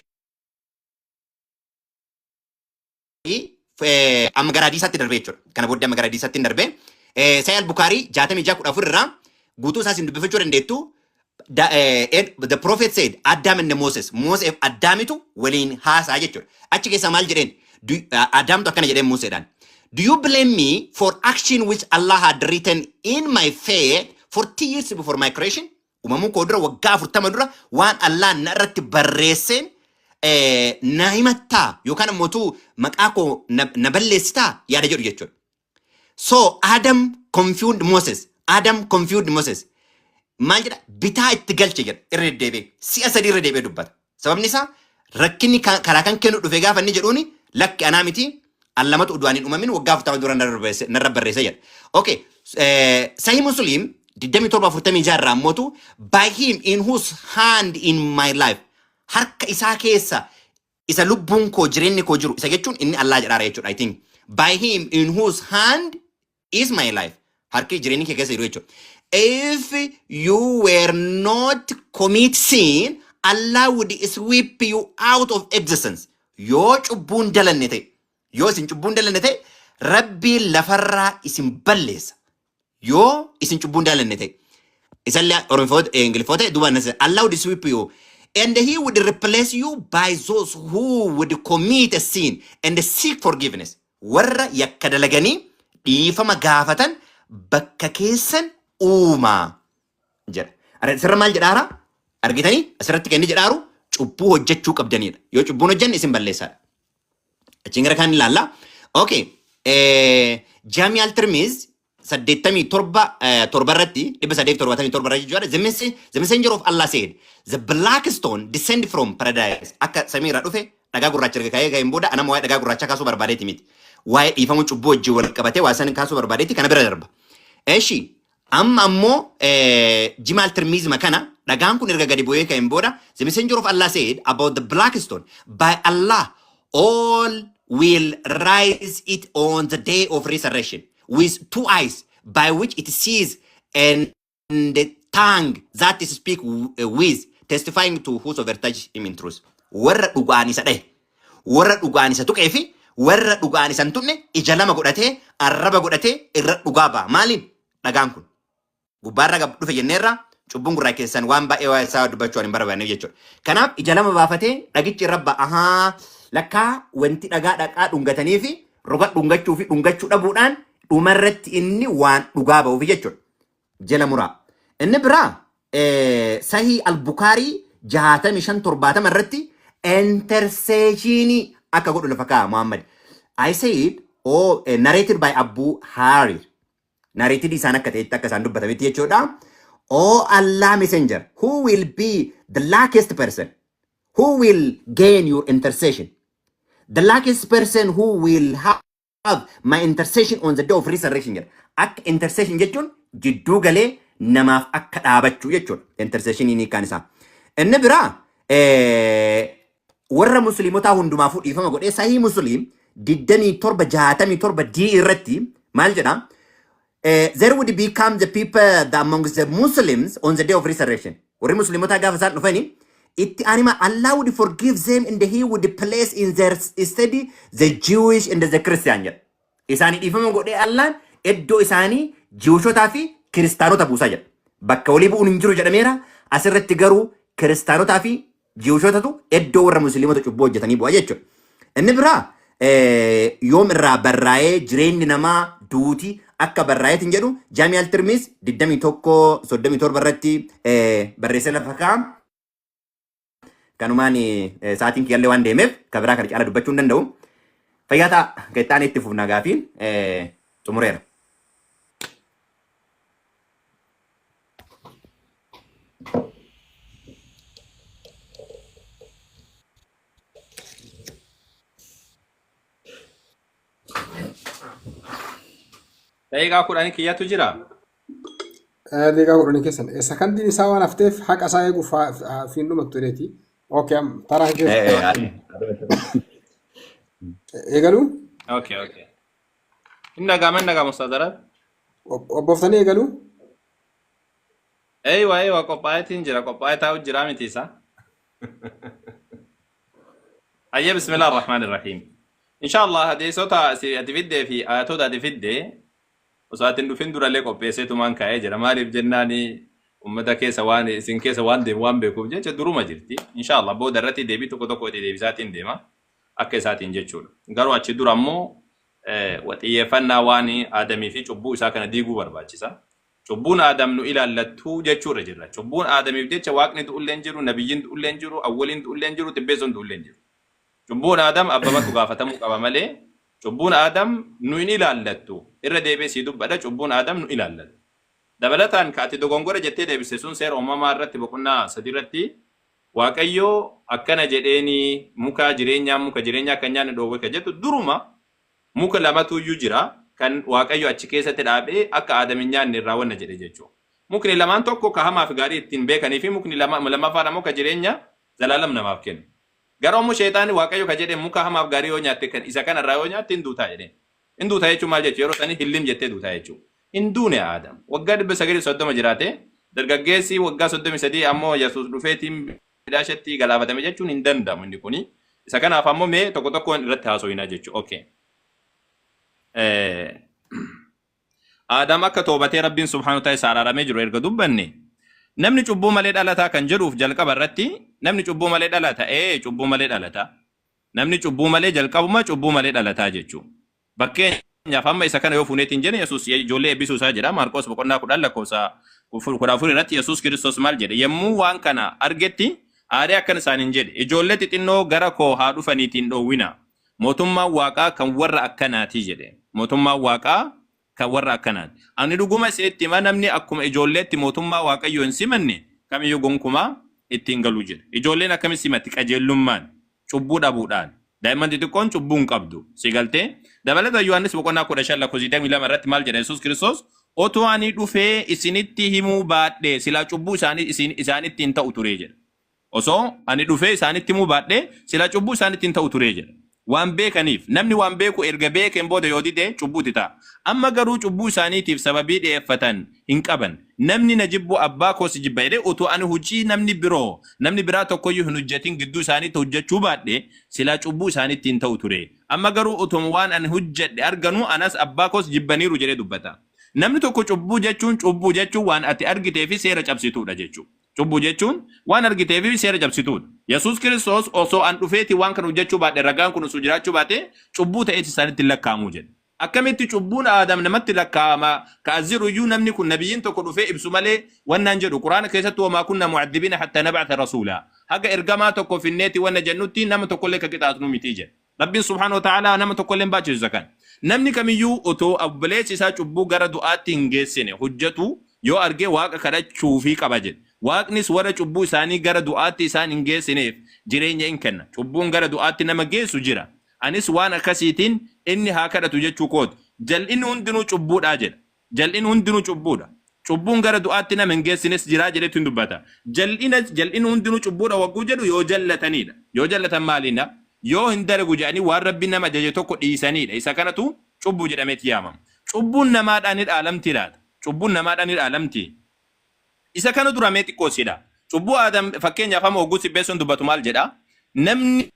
amma gara hadiisaatti darbee jechuudha. Kana booddee amma gara hadiisaatti hin darbee. Sahih Bukaarii 66:14 irraa guutuu isaas hin dubbifachuu dandeettu. The prophet said, Adam and Moses, Moses Addaamitu waliin haasaa jechuudha. Achi keessaa maal jedheen? Addaamtu akkana jedheen Museedhaan. "Do you blame me for action which Allah had written in my fate 40 years before my creation?" Uumamuu koo dura waggaa 40 dura waan Allah na irratti barreesseen na himattaa yookaan ammoo maqaa koo na balleessitaa yaada jedhu jechuudha. So Adam confused Moses. Adam confused Moses. Maal jedha? Bitaa itti galche jedha, irra deddeebi'ee. Si'a sadii irra deebi'ee dubbata. Sababni isaa rakkinni karaa kan kennu dhufe gaafa inni jedhuuni, lakki, anaa miti, allamatu utuu ani hin uumamin waggaa 40 dura narra barreesse jedha. Okay. Sahih Muslim 2746 irraa ammootu, "By him in whose hand in my life", harka isaa keessa isa lubbuun koo, jireenyi koo jiru, isa jechuun inni Allah jedhaara jechuudha, I think. "By him in whose hand is my life", harki jireenyi kee keessa jiru jechuudha. "If you were not commit sin, Allah would sweep you out of existence." Yoo cubbuun dalanne ta'e, yoo isin cubbuun dalanne ta'e, Rabbiin lafarraa isin balleessa. Yoo isin cubbuun dalanne ta'e. Isallee Oromoota Ingiliffoota duuba, "Allah would sweep you and he would replace you by those who would commit a sin and seek forgiveness." Warra yakka dalaganii dhiifama gaafatan bakka keessan uumaa jedha. Asirra maal jedhaara? Argitanii, asirratti kan inni jedhaaru cubbuu hojjechuu qabdanidha. Yoo cubbuun hojjenne isin balleessaadha. Achiin gara kaan ilaalla. Okay. Jaami'al Tirmiz 87 torba irratti, 877 irratti jechuudha. The messenger of Allah said, "The black stone descend from paradise." Akka samiirraa dhufe dhagaa gurraacha erga ka'ee ga'een booda, anama waa'ee dhagaa gurraacha kaasuu barbaadeeti miti. Waa'ee dhiifama cubbuu wajjin wal qabatee waa san kaasuu barbaadeeti, kana bira darba. Eshi, amma ammoo Jimaal Tirmizima kana dhagaan kun erga gadi bu'ee ka'een booda, the messenger of Allah said about the black stone, "By Allah, all will rise it on the day of resurrection with two eyes by which it sees and the tongue that it speak with, testifying to whosoever touch him in truth." Warra dhugaan isa dhahe, warra dhugaan isa tuqee fi warra dhugaan isa hin tuqne ija lama godhatee, arraba godhatee irra dhugaa ba'a. Maaliin? Dhagaan kun. Gubbaarra gad dhufe jenneerra cubbuun gurraa keessan waan baay'ee waa'ee isaa dubbachuu waan hin barbaanneef jechuudha. Kanaaf ija lama baafatee dhagichi irra ba'a. Ahaa lakkaa wanti dhagaa dhaqaa dhungatanii fi roga dhungachuu fi dhungachuu dhabuudhaan dhumarratti inni waan dhugaa ba'uuf jechuudha. Jala muraa. Inni biraa Sahii Al-Bukaarii 65 70 irratti intercessionii akka godhu lafa kaa'a Muhammad. I said, oh, narrated by Abu Harir. Narrated isaan akka ta'etti akka isaan dubbatametti jechuudha. Oh Allah messenger, who will be the luckiest person? Who will gain your intercession? The luckiest person who will have my intercession on the day of resurrection jedha. Akka intercession jechuun jidduu galee namaaf akka dhaabachuu jechuudha. Intercession hiikkaan isaa. Inni biraa warra musliimotaa hundumaafuu dhiifama godhee Sahii Musliim 27 67 D irratti maal jedha? There would become the people the among the Muslims on the day of resurrection. Warri musliimotaa gaafa isaan dhufani itti anima Allah would forgive them and he would place in their stead the Jewish and the Christian jedha. Isaanii dhiifama godhee Allaan iddoo isaanii Jewishotaa fi Kiristaanota buusaa jedha. Bakka walii bu'uun hin jiru jedhameera. Asirratti garuu Kiristaanotaa fi Jewishotatu iddoo warra musliimota cubbuu hojjetanii bu'a jechuudha. Inni biraa yoom irraa barraa'ee jireenyi namaa duuti akka barraa'eetiin jedhu Jaami'al Tirmiz 21 37 irratti barreessee lafa kaa'a. Kanumaan sa'aatiin kiyyallee waan deemeef kan biraa kana caala dubbachuu hin danda'u. Fayyaa ta'a. Qixxaan itti fufna gaafiin xumureera. Daqiiqaa 10 kiyyatu jira. Daqiiqaa 10 keessan. Sakandiin isaa waan hafteef haqa isaa eeguuf fiin dhumattu jedheeti. Okay, taraa keessa. Eegaluu? Okay. Hin dhaga'ama, hin dhaga'ama Ustaaz Arab. Obbooftanii eegaluu? Eeywa, eeywa, qophaa'eetiin jira, qophaa'ee taa'u jira miti isa. Hayyee, bismillah ar-Rahmaan ar-Rahiim. Inshallah hadiisota ati fiddee fi ayatoota ati fiddee osoo ati hin dhufin durallee qopheesseetumaan kaa'ee jira. Maaliif jennaani ummata keessa waan isin keessa waan deemu waan beekuuf jecha duruma jirti. Inshallah booda irratti deebii tokko tokko itti deebisaatiin deema akka isaatiin jechuudha. Garuu achi dura ammoo xiyyeeffannaa waan Aadamii fi cubbuu isaa kana diiguu barbaachisa. Cubbuun Aadam nu ilaallattuu jechuurra jirra. Cubbuun Aadamiif jecha Waaqni du'ullee hin jiru, nabiyyiin du'ullee hin jiru, awwaliin du'ullee hin jiru, xibbeessoon du'ullee hin jiru. Cubbuun Aadam abbamatu gaafatamuu qaba malee cubbuun Aadam nu hin ilaallattu. Irra deebi'ee sii dubbadha, cubbuun Aadam nu ilaallattu. Dabalataan ka ati dogongora jettee deebiste sun seera uumamaa irratti boqonnaa 3 irratti Waaqayyo akkana jedheeni muka jireenyaa muka jireenyaa kan nyaanni dhoowwe ka jettu duruma muka lamatu iyyuu jira kan Waaqayyo achi keessatti dhaabee akka Aadam hin nyaanne irraa wanna jedhe jechuudha. Mukni lamaan tokko ka hamaa fi gaarii ittiin beekanii fi mukni lammaffaan ammoo ka jireenya zalaalam namaaf kennu. Garuu ammoo sheexaanni Waaqayyo ka jedhe muka hamaaf gaarii yoo nyaatte kan isa kanarraa yoo nyaatte hin duutaa jedheen. Hin duutaa jechuun maal jechuudha? Yeroo sanii hillim jettee duutaa jechuudha. Hin duune Aadam. Waggaa 930 jiraate dargaggeessi waggaa 33 ammoo Yesuus dhufeetiin bidaashetti galaafatame jechuun hin danda'amu inni kuni. Isa kanaaf ammoo mee tokko tokkoon irratti haasofina jechuudha. Okay. Aadam akka toobatee Rabbiin subhaanahu ta'e isa araaramee jiru erga dubbanne, namni cubbuu malee dhalataa kan jedhuuf jalqaba irratti namni cubbuu malee dhalata, ee, cubbuu malee dhalata. Namni cubbuu malee jalqabuma cubbuu malee dhalataa jechuu. Fakkeenyaaf amma isa kana yoo fuuneetiin jenne Yesuus ijoollee eebbisuu isaa jedha. Maarqos boqonnaa 10 lakkoofsa 14 irratti Yesuus Kiristoos maal jedhe? Yommuu waan kana argetti aaree akkana isaaniin jedhe, ijoollee xixinnoo gara koo haa dhufaniitiin dhoowwina. Mootummaan Waaqaa kan warra akkanaati jedhe. Mootummaan Waaqaa kan warra akkanaati. Ani dhuguma isinitti hima, namni akkuma ijoolleetti mootummaa Waaqayyoo hin simanne kamiyyuu gonkumaa itti hin galu jedhe. Ijoolleen akkamitti simatti? Qajeellummaan, cubbuu dhabuudhaan. Daa'imman xixiqqoon cubbuu hin qabdu. Si galtee? Dabalata Yohaannis boqonnaa 15 lakkoofsa 22 irratti maal jedha Yesuus Kiristoos? Otoo ani dhufee isinitti himuu baadhee silaa cubbuu isaanitti hin ta'u ture jedha. Osoo ani dhufee isaanitti himuu baadhee silaa cubbuu isaanitti hin ta'u ture jedha. Waan beekaniif, namni waan beeku erga beekeen booda yoo dide cubbuutti ta'a. Amma garuu cubbuu isaaniitiif sababii dhi'eeffatan hin qaban. Namni na jibbu abbaa koos jibba jedhee, utuu ani hojii namni biroo, namni biraa tokkoyyuu hin hojjetin gidduu isaaniitti hojjechuu baadhe, silaa cubbuu isaaniitti hin ta'u ture. Amma garuu utuma waan ani hojjedhe arganuu anas abbaa koos jibbaniiru jedhee dubbata. Namni tokko cubbuu jechuun waan ati argitee fi seera cabsituudha jechuudha. Cubbuu jechuun waan argitee fi seera cabsituudha. Yesuus Kiristoos osoo an dhufeeti waan kana hojjechuu baadhe, ragaan kun osoo jiraachuu baate, cubbuu ta'eeti isaanitti hin lakkaa'amu jedhe. Akkamitti cubbuun Aadam namatti lakkaa'ama ka as jiru iyyuu namni kun nabiyyiin tokko dhufee ibsu malee wannaan jedhu Quraana keessatti وما كنا معذبين حتى نبعث رسولا, haga ergamaa tokko finneeti wanna jennutti nama tokkollee ka qixaaxnu miti jedhe. Rabbiin سبحانه وتعالى nama tokkollee hin baachisu kan. Namni kamiyyuu otoo obboleessi isaa cubbuu gara du'aatti hin geessine hojjetu yoo arge, Waaqa kadhachuufii qaba jedhe. Waaqnis warra cubbuu isaanii gara du'aatti isaan hin geessineef jireenya hin kenna. Cubbuun gara du'aatti nama geessu jira. Anis waan akkasiitiin inni haa kadhatu jechuu kooti. Jal'inni hundinuu cubbuudhaa jedha. Jal'inni hundinuu cubbuudha. Cubbuun gara du'aatti nama hin geessines jiraa jedhetu hin dubbata. Jal'inni hundinuu cubbuudha wagguu jedhu yoo jallatanidha. Yoo jallatan maaliidha? Yoo hin dalagu jedhanii waan Rabbi nama ajaje tokko dhiisanidha. Isa kanatu cubbuu jedhameeti yaamama. Cubbuun namaadhaan ni dhaalamti laata? Cubbuun namaadhaan ni dhaalamti? Isa kana dura mee xiqqoo sidha. Cubbuu Aadam fakkeenyaaf amma hogguu sibbeessuun dubbatu maal jedha? Namni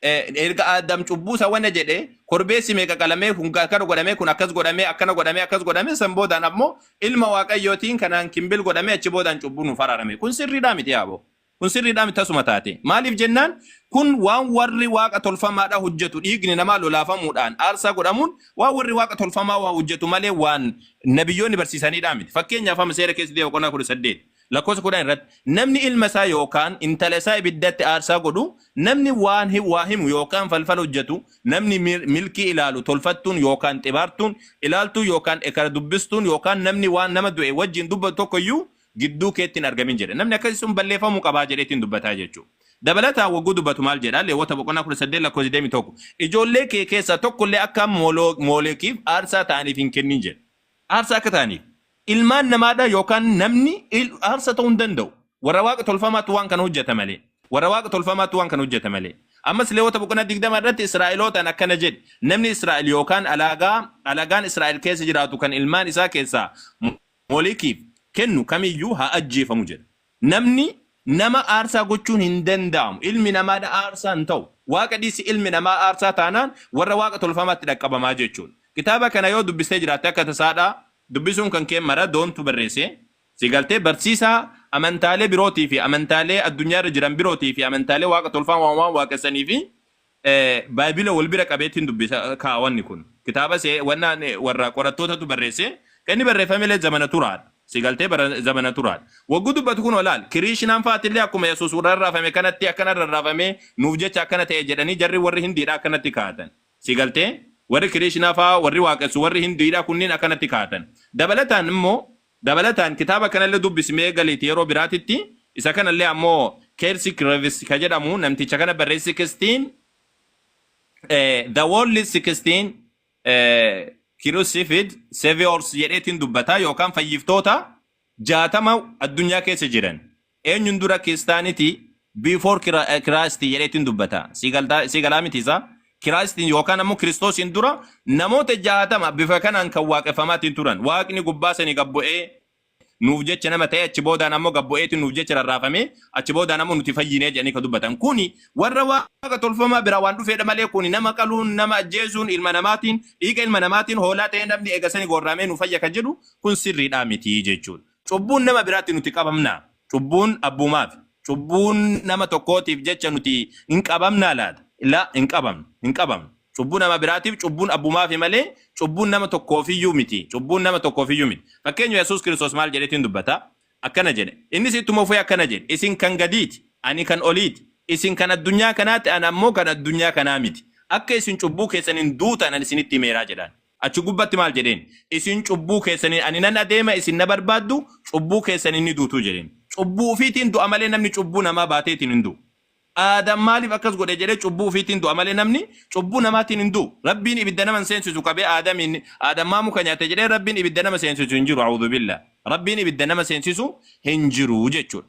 erga Aadam cubbuu isa wanna jedhe, korbeessi meeqa qalamee, kun akkana godhamee, kun akkas godhamee, akkana godhamee, akkas godhamee, san boodaan ammoo ilma Waaqayyootiin kanaan kimbil godhamee, achi boodaan cubbuu nuuf araarame. Kun sirriidhaa miti yaaboo? Kun sirriidhaa miti tasuma taate. Maaliif jennaan, kun waan warri waaqa tolfamaadha hojjetu, dhiigni namaa lolaafamuudhaan aarsaa godhamuun waan warri waaqa tolfamaa waa hojjetu malee waan nabiyyoonni barsiisanidhaa miti. Fakkeenyaaf amma seera keessatti boqonnaa 18 lakkoofsa 10 irratti, namni ilma isaa yookaan intala isaa ibiddatti aarsaa godhu, namni waan waa himu yookaan falfala hojjetu, namni milkii ilaalu, tolfattuun yookaan xibaartuun ilaaltuu yookaan ekara dubbistuun yookaan namni waan nama du'e wajjin dubbatu tokkoyyuu gidduu keetti hin argamin jedhe. Namni akkasii sun balleeffamuu qabaa jedheetiin dubbataa jechuudha. Dabalataan wagguu dubbatu maal jedha? Leewwata boqonnaa 18 lakkoofsa 21. Ijoollee kee keessaa tokkollee akka moolekiif aarsaa ta'aniif hin kennin jedhe. Aarsaa akka ta'aniif. Ilmaan namaadha yookaan namni aarsaa ta'uu hin danda'u. Warra waaqa tolfamaatu waan kana hojjeta malee. Warra waaqa tolfamaatu waan kana hojjeta malee. Ammas Leewwata boqonnaa 20 irratti Israa'elootaan akkana jedhe. Namni Israa'el yookaan alagaan Israa'el keessa jiraatu kan ilmaan isaa keessaa moolikiif kennu kamiyyuu haa ajjeefamu jedha. Namni nama aarsaa gochuun hin danda'amu. Ilmi namaadha aarsaa hin ta'u. Waaqa dhiisi, ilmi namaa aarsaa taanaan warra waaqa tolfamaatti dhaqqabamaa jechuudha. Kitaaba kana yoo dubbistee jiraatte, akka tasaadhaa dubbisuun kan kee mara doontu barreesse. Si galtee, barsiisaa amantaalee birootii fi amantaalee addunyaarra jiran birootii fi amantaalee waaqa tolfamaa waan waaqessanii fi baayibila wal bira qabeetiin dubbisa kaawwanni kun. Kitaaba see wannaan warra qorattootatu barreesse. Kan inni barreeffamellee zamana turaadha. Si galtee, bara zamana turaadha. Wagguu dubbatu kun olaal. Kiriishinaan faatillee akkuma Yesuus rarraafame kanatti akkana rarraafame, nuuf jecha akkana ta'e jedhanii jarri warri Hindiidha akkanatti kaa'atan. Si galtee, warri Kiriishinaa fa'aa warri waaqessu warri Hindiidha kunniin akkanatti kaa'atan. Dabalataan immoo kitaaba kanallee dubbisimee galiiti yeroo biraatitti, isa kanallee ammoo Keersi Kirevis ka jedhamu namticha kana barreessi, 16 The World is 16 Crucified Saviors jedheetiin dubbataa, yookaan fayyiftoota 60 addunyaa keessa jiran. Eenyuun dura? Kiristaaniti before Christ jedheetiin dubbata. Si galaa miti isaa? Kiraastiin yookaan ammoo Kiristoosiin dura namoota 60 bifa kanaan kan waaqeffamaatiin turan. Waaqni gubbaa sanii gabbu'ee nuuf jecha nama ta'e, achi boodaan ammoo gabbu'eetiin nuuf jecha rarraafame, achi boodaan ammoo nuti fayyinee jedhanii kan dubbatan. Kuni warra waaqa tolfamaa biraa waan dhufeedha malee, kuni nama qaluun, nama ajjeesuun, ilma namaatiin, dhiiga ilma namaatiin hoolaa ta'ee namni eegasanii gorramee nu fayya kan jedhu kun sirriidhaa miti jechuudha. Cubbuun nama biraatti nuti qabamnaa? Cubbuun abbumaaf. Cubbuun nama tokkootiif jecha nuti hin qabamnaa laata? La, hin qabamnu. Hin qabamnu. Cubbuu nama biraatiif cubbuun abbumaafi malee cubbuun nama tokkoofiyyuu miti. Cubbuun nama tokkoofiyyuu miti. Fakkeenya Yesuus Kiristoos maal jedheetiin dubbata? Akkana jedhe. Innis ittuma fufee akkana jedhe. Isin kan gadiiti. Ani kan oliiti. Isin kan addunyaa kanaati. Ani ammoo kan addunyaa kanaa miti. Akka isin cubbuu keessaniin duutan ani isinitti himeeraa jedhaan. Achi gubbatti maal jedheen? Isin cubbuu keessaniin, ani nan adeema, isin na barbaaddu, cubbuu keessaniin ni duutuu jedheen. Cubbuu ofiitiin du'a malee namni cubbuu namaa baateetiin hin du'u. Aadam maaliif akkas godhe jedhee, cubbuu ofiitiin du'a malee namni cubbuu namaatiin hin du'u. Rabbiin ibidda nama hin seensisu qabee Aadamiin, Aadam maa muka nyaate jedhee Rabbiin ibidda nama seensisu hin jiru. أعوذ بالله. Rabbiin ibidda nama seensisu hin jiru jechuudha.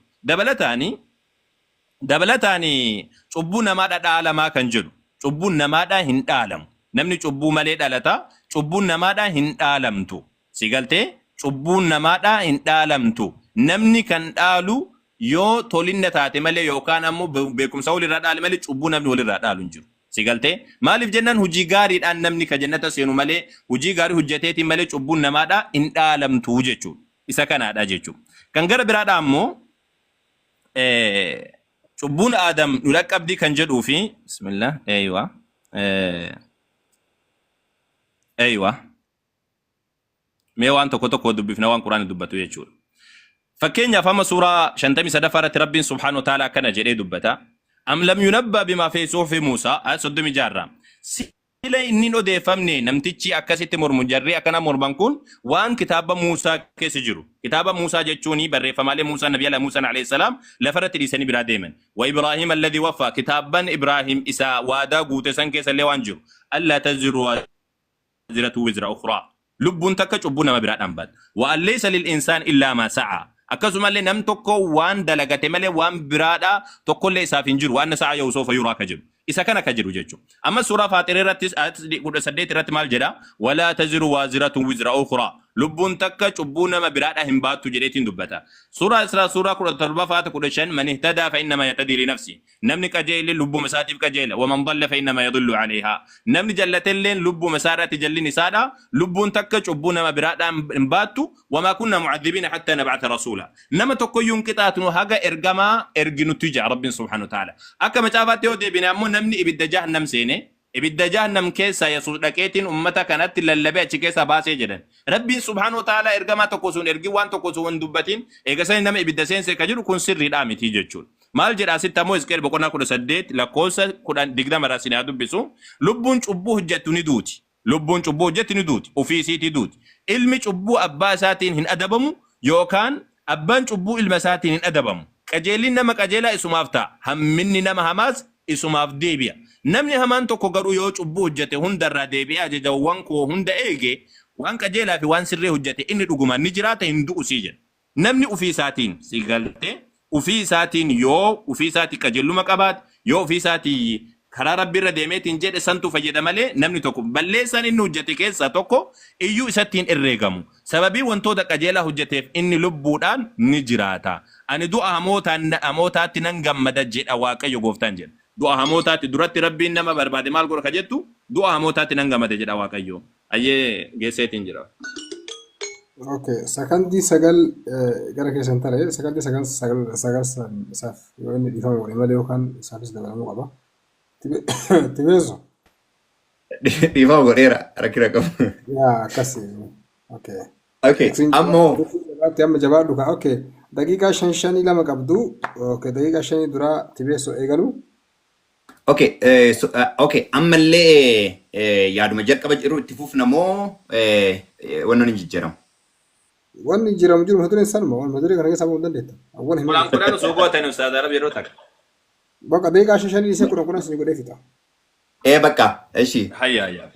Dabalataani cubbuu namaadha dhaalamaa kan jedhu, cubbuun namaadha hin dhaalamu. Namni cubbuu malee dhalata, cubbuun namaadha hin dhaalamtu. Si galtee? Cubbuun namaadhaa hin dhaalamtu. Namni kan dhaalu yoo tolinna taate malee yookaan ammoo beekumsa walirraa dhaale malee cubbuu namni walirraa dhaalu hin jiru. Si galtee? Maaliif jennaan hojii gaariidhaan namni ka jannata seenu malee hojii gaarii hojjeteetiin malee cubbuun namaadhaa hin dhaalamtu jechuudha. Isa kanaadha jechuudha. Kan gara biraadhaa ammoo cubbuun Aadam nu dhaqqabdii kan jedhuu fi bismillah, eeywa, eeywa, mee waan tokko tokko dubbifna, waan Quraanni dubbatu jechuudha. Fakkeenyaaf, amma suuraa 53ffaa irratti Rabbiin subhaanahu wa ta'ala akkana jedhee dubbata. أم لم ينبأ بما في صحف موسى, ayat 36 irraa. Sila inni hin odeeffamne namtichi akkasitti mormu, jarri akkana morman kun, waan kitaaba Muusaa keessa jiru. Kitaaba Muusaa jechuun barreeffamaalee Muusaa, Nabi Allah Muusaan alayhi salaam lafarratti dhiisanii biraa deeman. وإبراهيم الذي وفى, kitaabban Ibraahim isa waadaa guute san keessa illee waan jiru. ألا تزر وازرة وزر أخرى. Lubbuun takka cubbuu nama biraa dhambaatu. وأن ليس للإنسان إلا ما سعى. Akkasumallee nam tokko waan dalagate malee waan biraadha tokkollee isaaf hin jiru. وأن سعيه سوف يرى ka jiru. Isa kana ka jiru jechuudha. Amma suuraa Faaxirii irrattis ayat 18 irratti maal jedha? ولا تزر وازرة وزر أخرى. Lubbuun takka cubbuu nama biraadha hin baattu jedheetiin dubbata. Suuraa Israa suuraa 17 faata 15, من اهتدى فإنما يهتدي لنفسه. Namni qajeele lubbuma isaatiif qajeela. ومن ضل فإنما يضل عليها. Namni jallatelleen lubbuma isaa irratti jallin isaadha. Lubbuun takka cubbuu nama biraadha hin baattu. وما كنا معذبين حتى نبعث رسولا. Nama tokkoyyuu hin qixaatnu haga ergamaa erginutti jaa Rabbiin subhaanahu wa ta'ala. Akka macaafaatti yoo deebine ammoo, namni ibidda jahannam seene, ibidda jahannam keessa Yesuus dhaqeetiin ummata kanatti lallabee achi keessaa baasee jedhan. Rabbiin subhaanahu wa ta'ala ergamaa tokko sun ergi waan tokko sun hin dubbatin eega sani nama ibidda seense ka jiru kun sirriidhaa miti jechuudha. Maal jedha asitti ammoo? Hisqeel boqonnaa 18 lakkoofsa 10 20 irraa isin haa dubbisu. Lubbuun cubbuu hojjettu ni duuti. Lubbuun cubbuu hojjetti ni duuti. Ofii isiitii duuti. Ilmi cubbuu abbaa isaatiin hin adabamu yookaan abbaan cubbuu ilma isaatiin hin adabamu. Qajeelli nama qajeelaa isumaaf ta'a. Hamminni nama hamaas isumaaf deebi'a. Namni hamaan tokko garuu yoo cubbuu hojjete hundarraa deebi'ee ajajawwan koo hunda eege, waan qajeelaa fi waan sirrii hojjete, inni dhugumaan ni jiraata, hin du'u sii jedha. Namni ofii isaatiin si galtee, ofii isaatiin yoo ofii isaatii qajeeluma qabaate, yoo ofii isaatii karaa Rabbi irra deemeetiin jedhe, santu fayyada malee namni tokko balleessaan inni hojjete keessaa tokko iyyuu isatti hin herreegamu. Sababii wantoota qajeelaa hojjeteef inni lubbuudhaan ni jiraata. Ani du'a hamootaatti nan gammada jedha Waaqayyo gooftaan jedha. Du'a hamootaatti duratti Rabbiin nama barbaade maal godha ka jettu, du'a hamootaatti nan gammada jedha Waaqayyo. Ayyee, geesseetiin jira. Okay, sakandii 9 gara keessan tare, sakandii 9 9 9 san isaaf yoo inni dhiifama godhe malee yookaan isaafis dabalamuu qaba. Tibeeso. Dhiifama godheera, rakkina qabu. Yaa, akkasi. Okay. Okay, ammoo Jabaatti, amma jabaadhu kaa. Okay. Daqiiqaa shan shanii lama qabdu. Okay, daqiiqaa 5 duraa Tibeeso eegalu. Okay, so, okay, ammallee yaaduma jalqaba jiru itti fufna moo wannoon hin jijjiiramu? Wanni jijjiiramu jiru mata dureen sanuma. Waan mata duree kana keessaa bahuu hin dandeetta. Awwal hin 10 10 osoo gootani, Ustaaz Arab, yeroo takka. Bakka daqiiqaa shan shanii isee 10 10 isin godhee fixa. Bakka, ishi. Hayya hayya.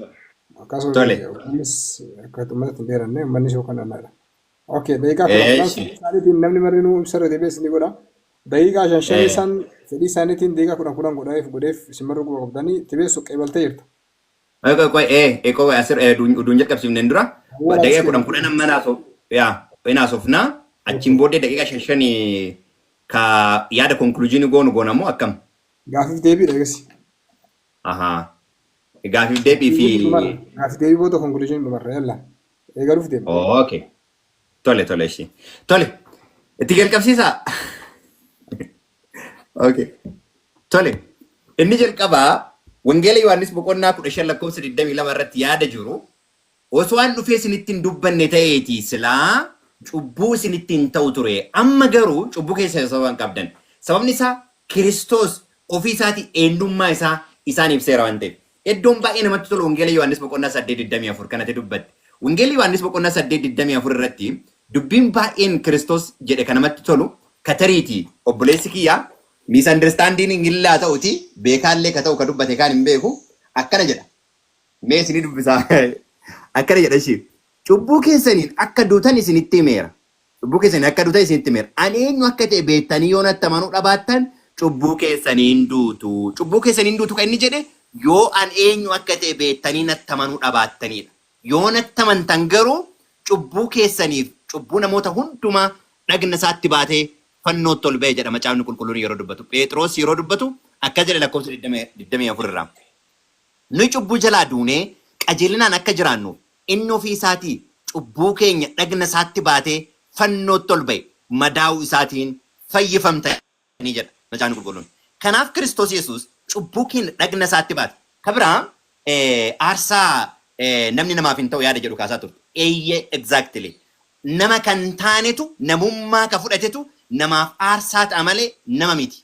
Akkasuma Tole. Innis akka uummatatti hin dheeranne, uummanni isoo kan dhannaadha. Okay, daqiiqaa 10 10 Ishi. fedhii isaaniitiin namni marrinuu ibsa irra deebi'ee isin godha. Daqiiqaa shan shanii san fedhii isaaniitiin daqiiqaa 10 10 godheef isin marruu quba qabdanii. Tibeessu, qeebaltee jirta. Qoy qoy qoy qoy qoy asir uduun jalqabsiifneen dura Awwaala daqiiqa as 10 10 amma naasoo yaa naasofnaa, achiin booddee daqiiqa shan shanii ka yaada conclusion goonu goona moo akkam? Gaafiif deebiidha eegasi. Ahaa. Gaafiif deebii fi Dhumarra. Gaafiif deebii booda conclusion dhumarra yalla. Eegaluuf deema. Okay. Tole tole, ishee. Tole. Itti jalqabsiisaa. Okay. Tole. Inni jalqabaa Wangeela Yohaannis boqonnaa 15 lakkoofsa 22 irratti yaada jiru, osoo an dhufee isinitti hin dubbanne ta'eeti silaa cubbuu isinitti hin ta'u ture. Amma garuu cubbuu keessa sababa hin qabdan. Sababni isaa Kiristoos ofii isaatii eenyummaa isaa isaan ibseera waan ta'eef. Iddoon baay'ee namatti tolu Wangeela Yohaannis boqonnaa 8 24 kanatti dubbatte. Wangeelli Yohaannis boqonnaa 8 24 irratti dubbiin baay'een Kiristoos jedhe kan namatti tolu katariiti obboleessi kiyyaa misunderstanding illaa ta'uti beekaallee ka ta'u ka dubbate kaan hin beeku, akkana jedha. Mee isinii dubbisaa. Akkana jedha ishee. Cubbuu keessaniin akka duutan isinitti himeera. Cubbuu keessaniin akka duutan isinitti himeera. Ani eenyu akka ta'e beektanii yoo natti amanuu dhabaattan cubbuu keessaniin duutu. Cubbuu keessaniin duutu kan inni jedhe yoo an eenyu akka ta'e beektanii natti amanuu dhabaattanidha. Yoo natti amantan garuu Cubbuu keessaniif cubbuu namoota hundumaa dhagna isaatti baatee fannootti ol ba'e jedha Macaafni Qulqulluun yeroo dubbatu. Phexros yeroo dubbatu akkas jedhe lakkoofsa 24 irraa. Nuyi cubbuu jalaa duunee qajeelinaan akka jiraannuuf inni ofii isaatii cubbuu keenya dhagna isaatti baatee fannootti ol ba'e, madaa'uu isaatiin fayyifamtanii jedha Macaafni Qulqulluun. Kanaaf Kiristoos Yesuus cubbuu keenya dhagna isaatti baate. Ka biraa aarsaa namni namaaf hin ta'u yaada jedhu kaasaa turte. Eeyyee, exactly. Nama kan taanetu, namummaa ka fudhatetu namaaf aarsaa ta'a malee nama miti.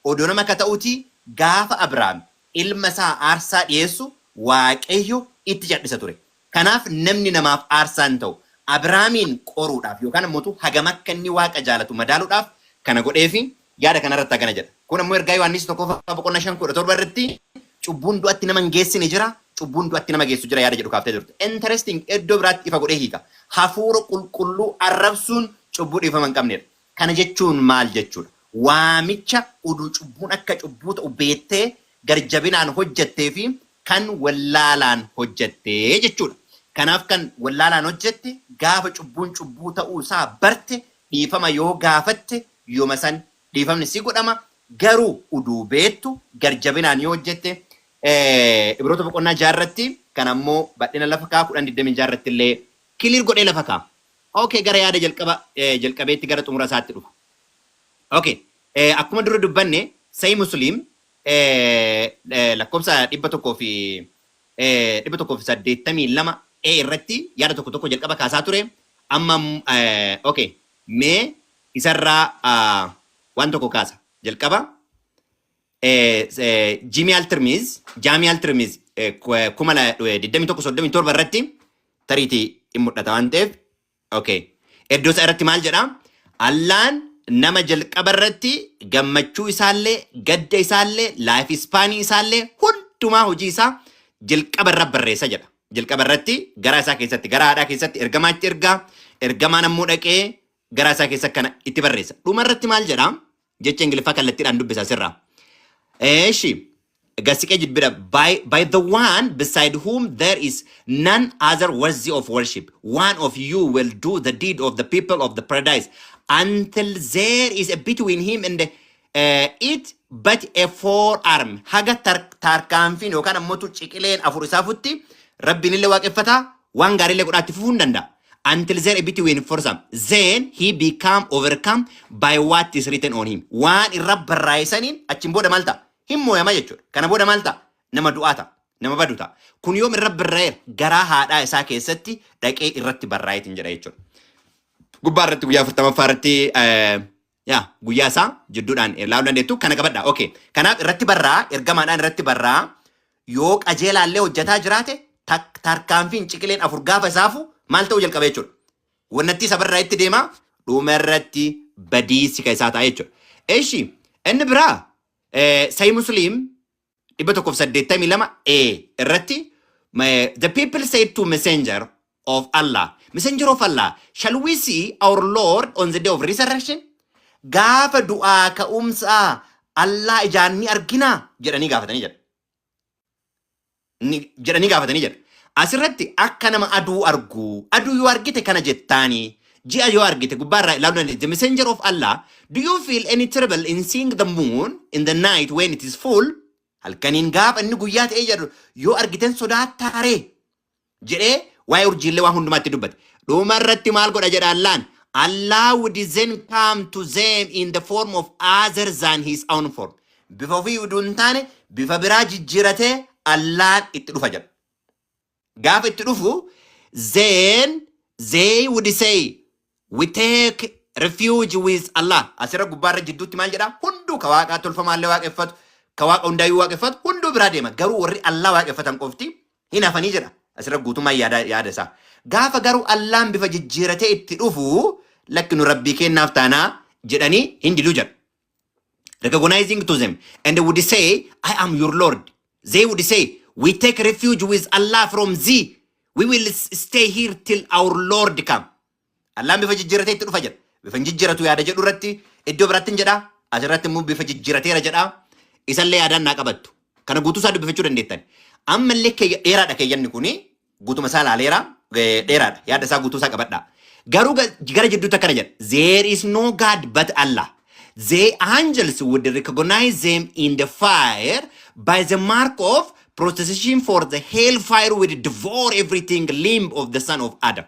Odoo nama ka ta'uti gaafa Abrahaam ilma isaa aarsaa dhiyeessu Waaqayyo itti cadhisa ture. Kanaaf namni namaaf aarsaa hin ta'u. Abrahaamiin qoruudhaaf yookaan ammoo hagam akka inni Waaqa jaalatu madaaluudhaaf kana godheefi yaada kanarratti akkana jedha. Kun ammoo ergaa Yohaannis 1ffaa boqonnaa 5 17 irratti cubbuun du'atti nama hin geessine jira, cubbuun du'atti nama geessu jira yaada jedhu kaaftee turte. Interesting, iddoo biraatti ifa godhee hiika. Hafuura Qulqulluu arrabsuun cubbuu dhiifama hin qabnedha. Kana jechuun maal jechuudha? Waamicha uduu cubbuun akka cubbuu ta'u beettee garjabinaan hojjattee fi kan wallaalaan hojjattee jechuudha. Kanaaf kan wallaalaan hojjatte gaafa cubbuun cubbuu ta'uu isaa barte dhiifama yoo gaafatte yooma san dhiifamni si godhama. Garuu uduu beettu garjabinaan yoo hojjette, Ibroota boqonnaa 6 irratti kan ammoo bal'ina lafa kaa, 10 26 irratti illee clear godhee lafa kaa. Okay, gara yaada jalqaba jalqabeetti gara xumura isaatti dhufa. Okay, akkuma dura dubbanne Sahih Muslim lakkoofsa 182 A irratti yaada tokko tokko jalqaba kaasaa ture. Amma okay, mee isarraa waan tokko kaasa. Jalqaba Jaamiyaal Tirmiz 2137 irratti tariitii hin mul'ata waan ta'eef, okay. Iddoo isaa irratti maal jedha? Allaan nama jalqaba irratti gammachuu isaallee, gadda isaallee, life spanii isaallee, hundumaa hojii isaa jalqaba irra barreessa jedha. Jalqaba irratti garaa isaa keessatti, gara haadhaa keessatti ergamaatti ergaa, ergamaan ammoo dhaqee garaa isaa keessa kana itti barreessa. Dhuma irratti maal jedha? Jecha Ingiliffaa kallattiidhaan dubbisa asirraa. Eeshi. Gasiqee jibbira by the one beside whom there is none other worthy of worship, one of you will do the deed of the people of the paradise until there is a between him and it but a forearm. Haga tarkaanfiin yookaan ammoo ciqileen afur isaa futti Rabbiin illee waaqeffataa, waan gaariillee godhaatti fufuu hin danda'a. Until there a between for some, then he become overcome by what is written on him. Waan irra barraa'e achiin booda maal ta'a? Hin mooyama jechuudha. Kana booda maal ta'a? Nama du'aa ta'a. Nama badu ta'a. Kun yoom irra barraa'eera? Garaa haadhaa isaa keessatti dhaqee irratti barraa'eetiin jedha jechuudha. Gubbaa irratti guyyaa 40ffaa irratti, yaa, guyyaa isaa jidduudhaan ilaaluu dandeettu kana qabadha. Okay. Kanaaf irratti barraa, ergamaadhaan irratti barraa, yoo qajeelaallee hojjetaa jiraate tarkaanfiin ciqileen afur gaafa isaafu maal ta'uu jalqaba jechuudha. Wannatti isa barraa itti deema, dhuma irratti badiisi ka isaa ta'a jechuudha. Eshi, inni biraa Sahih Muslim 182 A irratti, the people said to messenger of Allah, "Messenger of Allah, shall we see our Lord on the day of resurrection?" Gaafa du'aa ka'umsaa Allah ijaan ni arginaa jedhanii gaafatanii jedha. Jedhanii gaafatanii jedha. Asirratti akka nama aduu argu, aduu yoo argite kana jettaanii, ji'a yoo argite gubbaarraa ilaaluu dandeenya. "The messenger of Allah, do you feel any trouble in seeing the moon in the night when it is full?" Halkaniin gaafa inni guyyaa ta'ee jedhu yoo argiten sodaattaaree jedhee waa'ee urjiillee waan hundumaatti dubbate. Dhuma irratti maal godha jedha Allaan? Allah would then come to them in the form of other than his own form. Bifa ofii uduu hin taane bifa biraa jijjiiratee Allaan itti dhufa jedha. Gaafa itti dhufu, then they would say, "We take refuge with Allah." Asirra gubbaarra jidduutti maal jedha? Hunduu ka waaqaa tolfamaallee waaqeffatu, ka waaqa hundaayyuu waaqeffatu hunduu biraa deema. Garuu warri Allah waaqeffatan qofti hin hafanii jedha. Asirra guutummaa yaada isaa. Gaafa garuu Allaan bifa jijjiiratee itti dhufu, lakki, nu Rabbii kennaaf taanaa jedhanii hin diduu jedha. Recognizing to them and they would say, "I am your Lord." They would say, "We take refuge with Allah from thee. We will stay here till our Lord come." Allaan bifa jijjiiratee itti dhufa jedha. Bifa hin jijjiiratu yaada jedhu irratti iddoo biraatti hin jedha. Asirratti immoo bifa jijjiirateera jedha. Isallee yaadaan naa qabattu. Kana guutuu isaa dubbifachuu dandeettan. Ammallee dheeraadha keeyyanni kuni, guutuma isaa ilaaleera. Dheeraadha. Yaada isaa guutuu isaa qabadhaa. Garuu gara jidduutti akkana jedha. There is no God but Allah. The angels would recognize them in the fire by the mark of prostration, for the hellfire would devour everything limb of the son of Adam.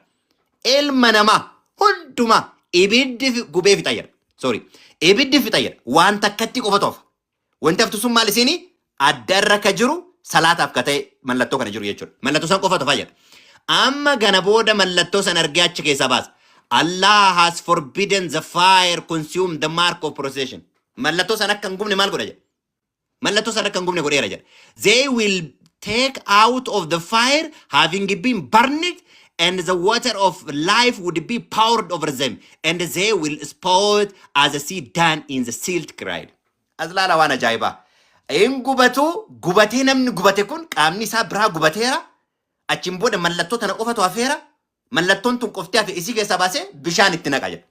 Ilma namaa hundumaa ibiddi gubee fixa jedha. Sorry. Ibiddi fixa jedha. Waan takkatti qofa tofa. Wanti haftu sun maal isiini? Adda irra ka jiru salaataaf ka ta'e mallattoo kana jiru jechuudha. Mallattoo san qofa tofa jedha. Amma gana booda mallattoo san argee achi keessaa baasa. Allah has forbidden the fire consume the mark of prostration. Mallattoo san akka hin gubne maal godha jedha. Mallattoo san akka hin gubne godheera jedha. They will take out of the fire having been burned, and the water of life would be poured over them, and they will spout as a seed done in the silt cried. As laala, waan ajaa'ibaa. Hin gubatu, gubatee namni gubate kun qaamni isaa biraa gubateera. Achiin booda mallattoo tana qofatu hafeera. Mallattoon tun qofti hafe, isii keessaa baasee bishaan itti naqa jedha.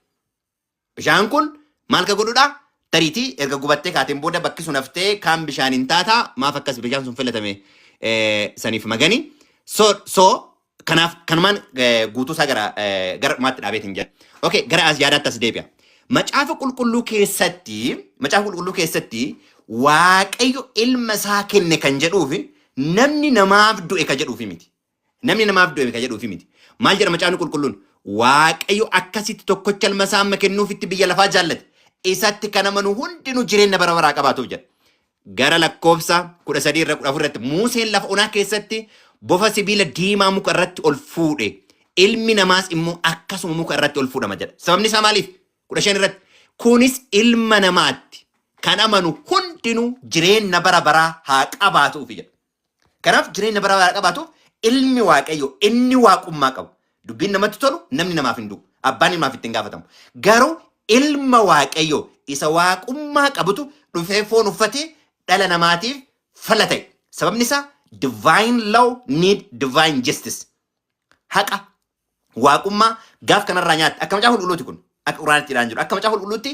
Bishaan kun maal ka godhudha? Tariitii erga gubattee kaateen booda bakki sun haftee kaan bishaan hin taataa, maaf akkas bishaan sun filatame saniif magani. So kanaaf kanumaan guutuu isaa gara dhumaatti dhaabeetiin jira. Okay, gara as yaadaatti as deebi'a. Macaafa qulqulluu keessatti Waaqayyo ilma isaa kenne kan jedhuufi namni namaaf du'e ka jedhuufi miti. Namni namaaf du'e ka jedhuufi miti. Maal jedha macaafni qulqulluun? Waaqayyo akkasitti tokkocha ilma isaa amma kennuufitti biyya lafaa jaallate. Isatti kan amanu hundinuu jireenya bara baraa qabaatuuf jedha. Gara lakkoofsa 13 irra 14 irratti, Museen lafa onaa keessatti bofa sibiila diimaa muka irratti ol fuudhe. Ilmi namaas immoo akkasuma muka irratti ol fuudhama jedha. Sababni isaa maaliif? 15 irratti. Kunis ilma namaatti kan amanu hundinuu jireenya bara baraa haa qabaatuuf jedha. Kanaaf jireenya bara baraa qabaatuuf ilmi Waaqayyo inni waaqummaa qabu. Dubbiin namatti tolu, namni namaaf hin du'u. Abbaan ilmaaf ittiin gaafatamu. Garuu ilma Waaqayyo isa waaqummaa qabutu dhufee foon uffatee dhala namaatiif fala ta'e. Sababni isaa divine law need divine justice. Haqa waaqummaa gaaf kanarraa nyaatte, akka macaafa qulqulluuti, kun akka quraanitti jedhaan jiru, akka macaafa qulqulluutti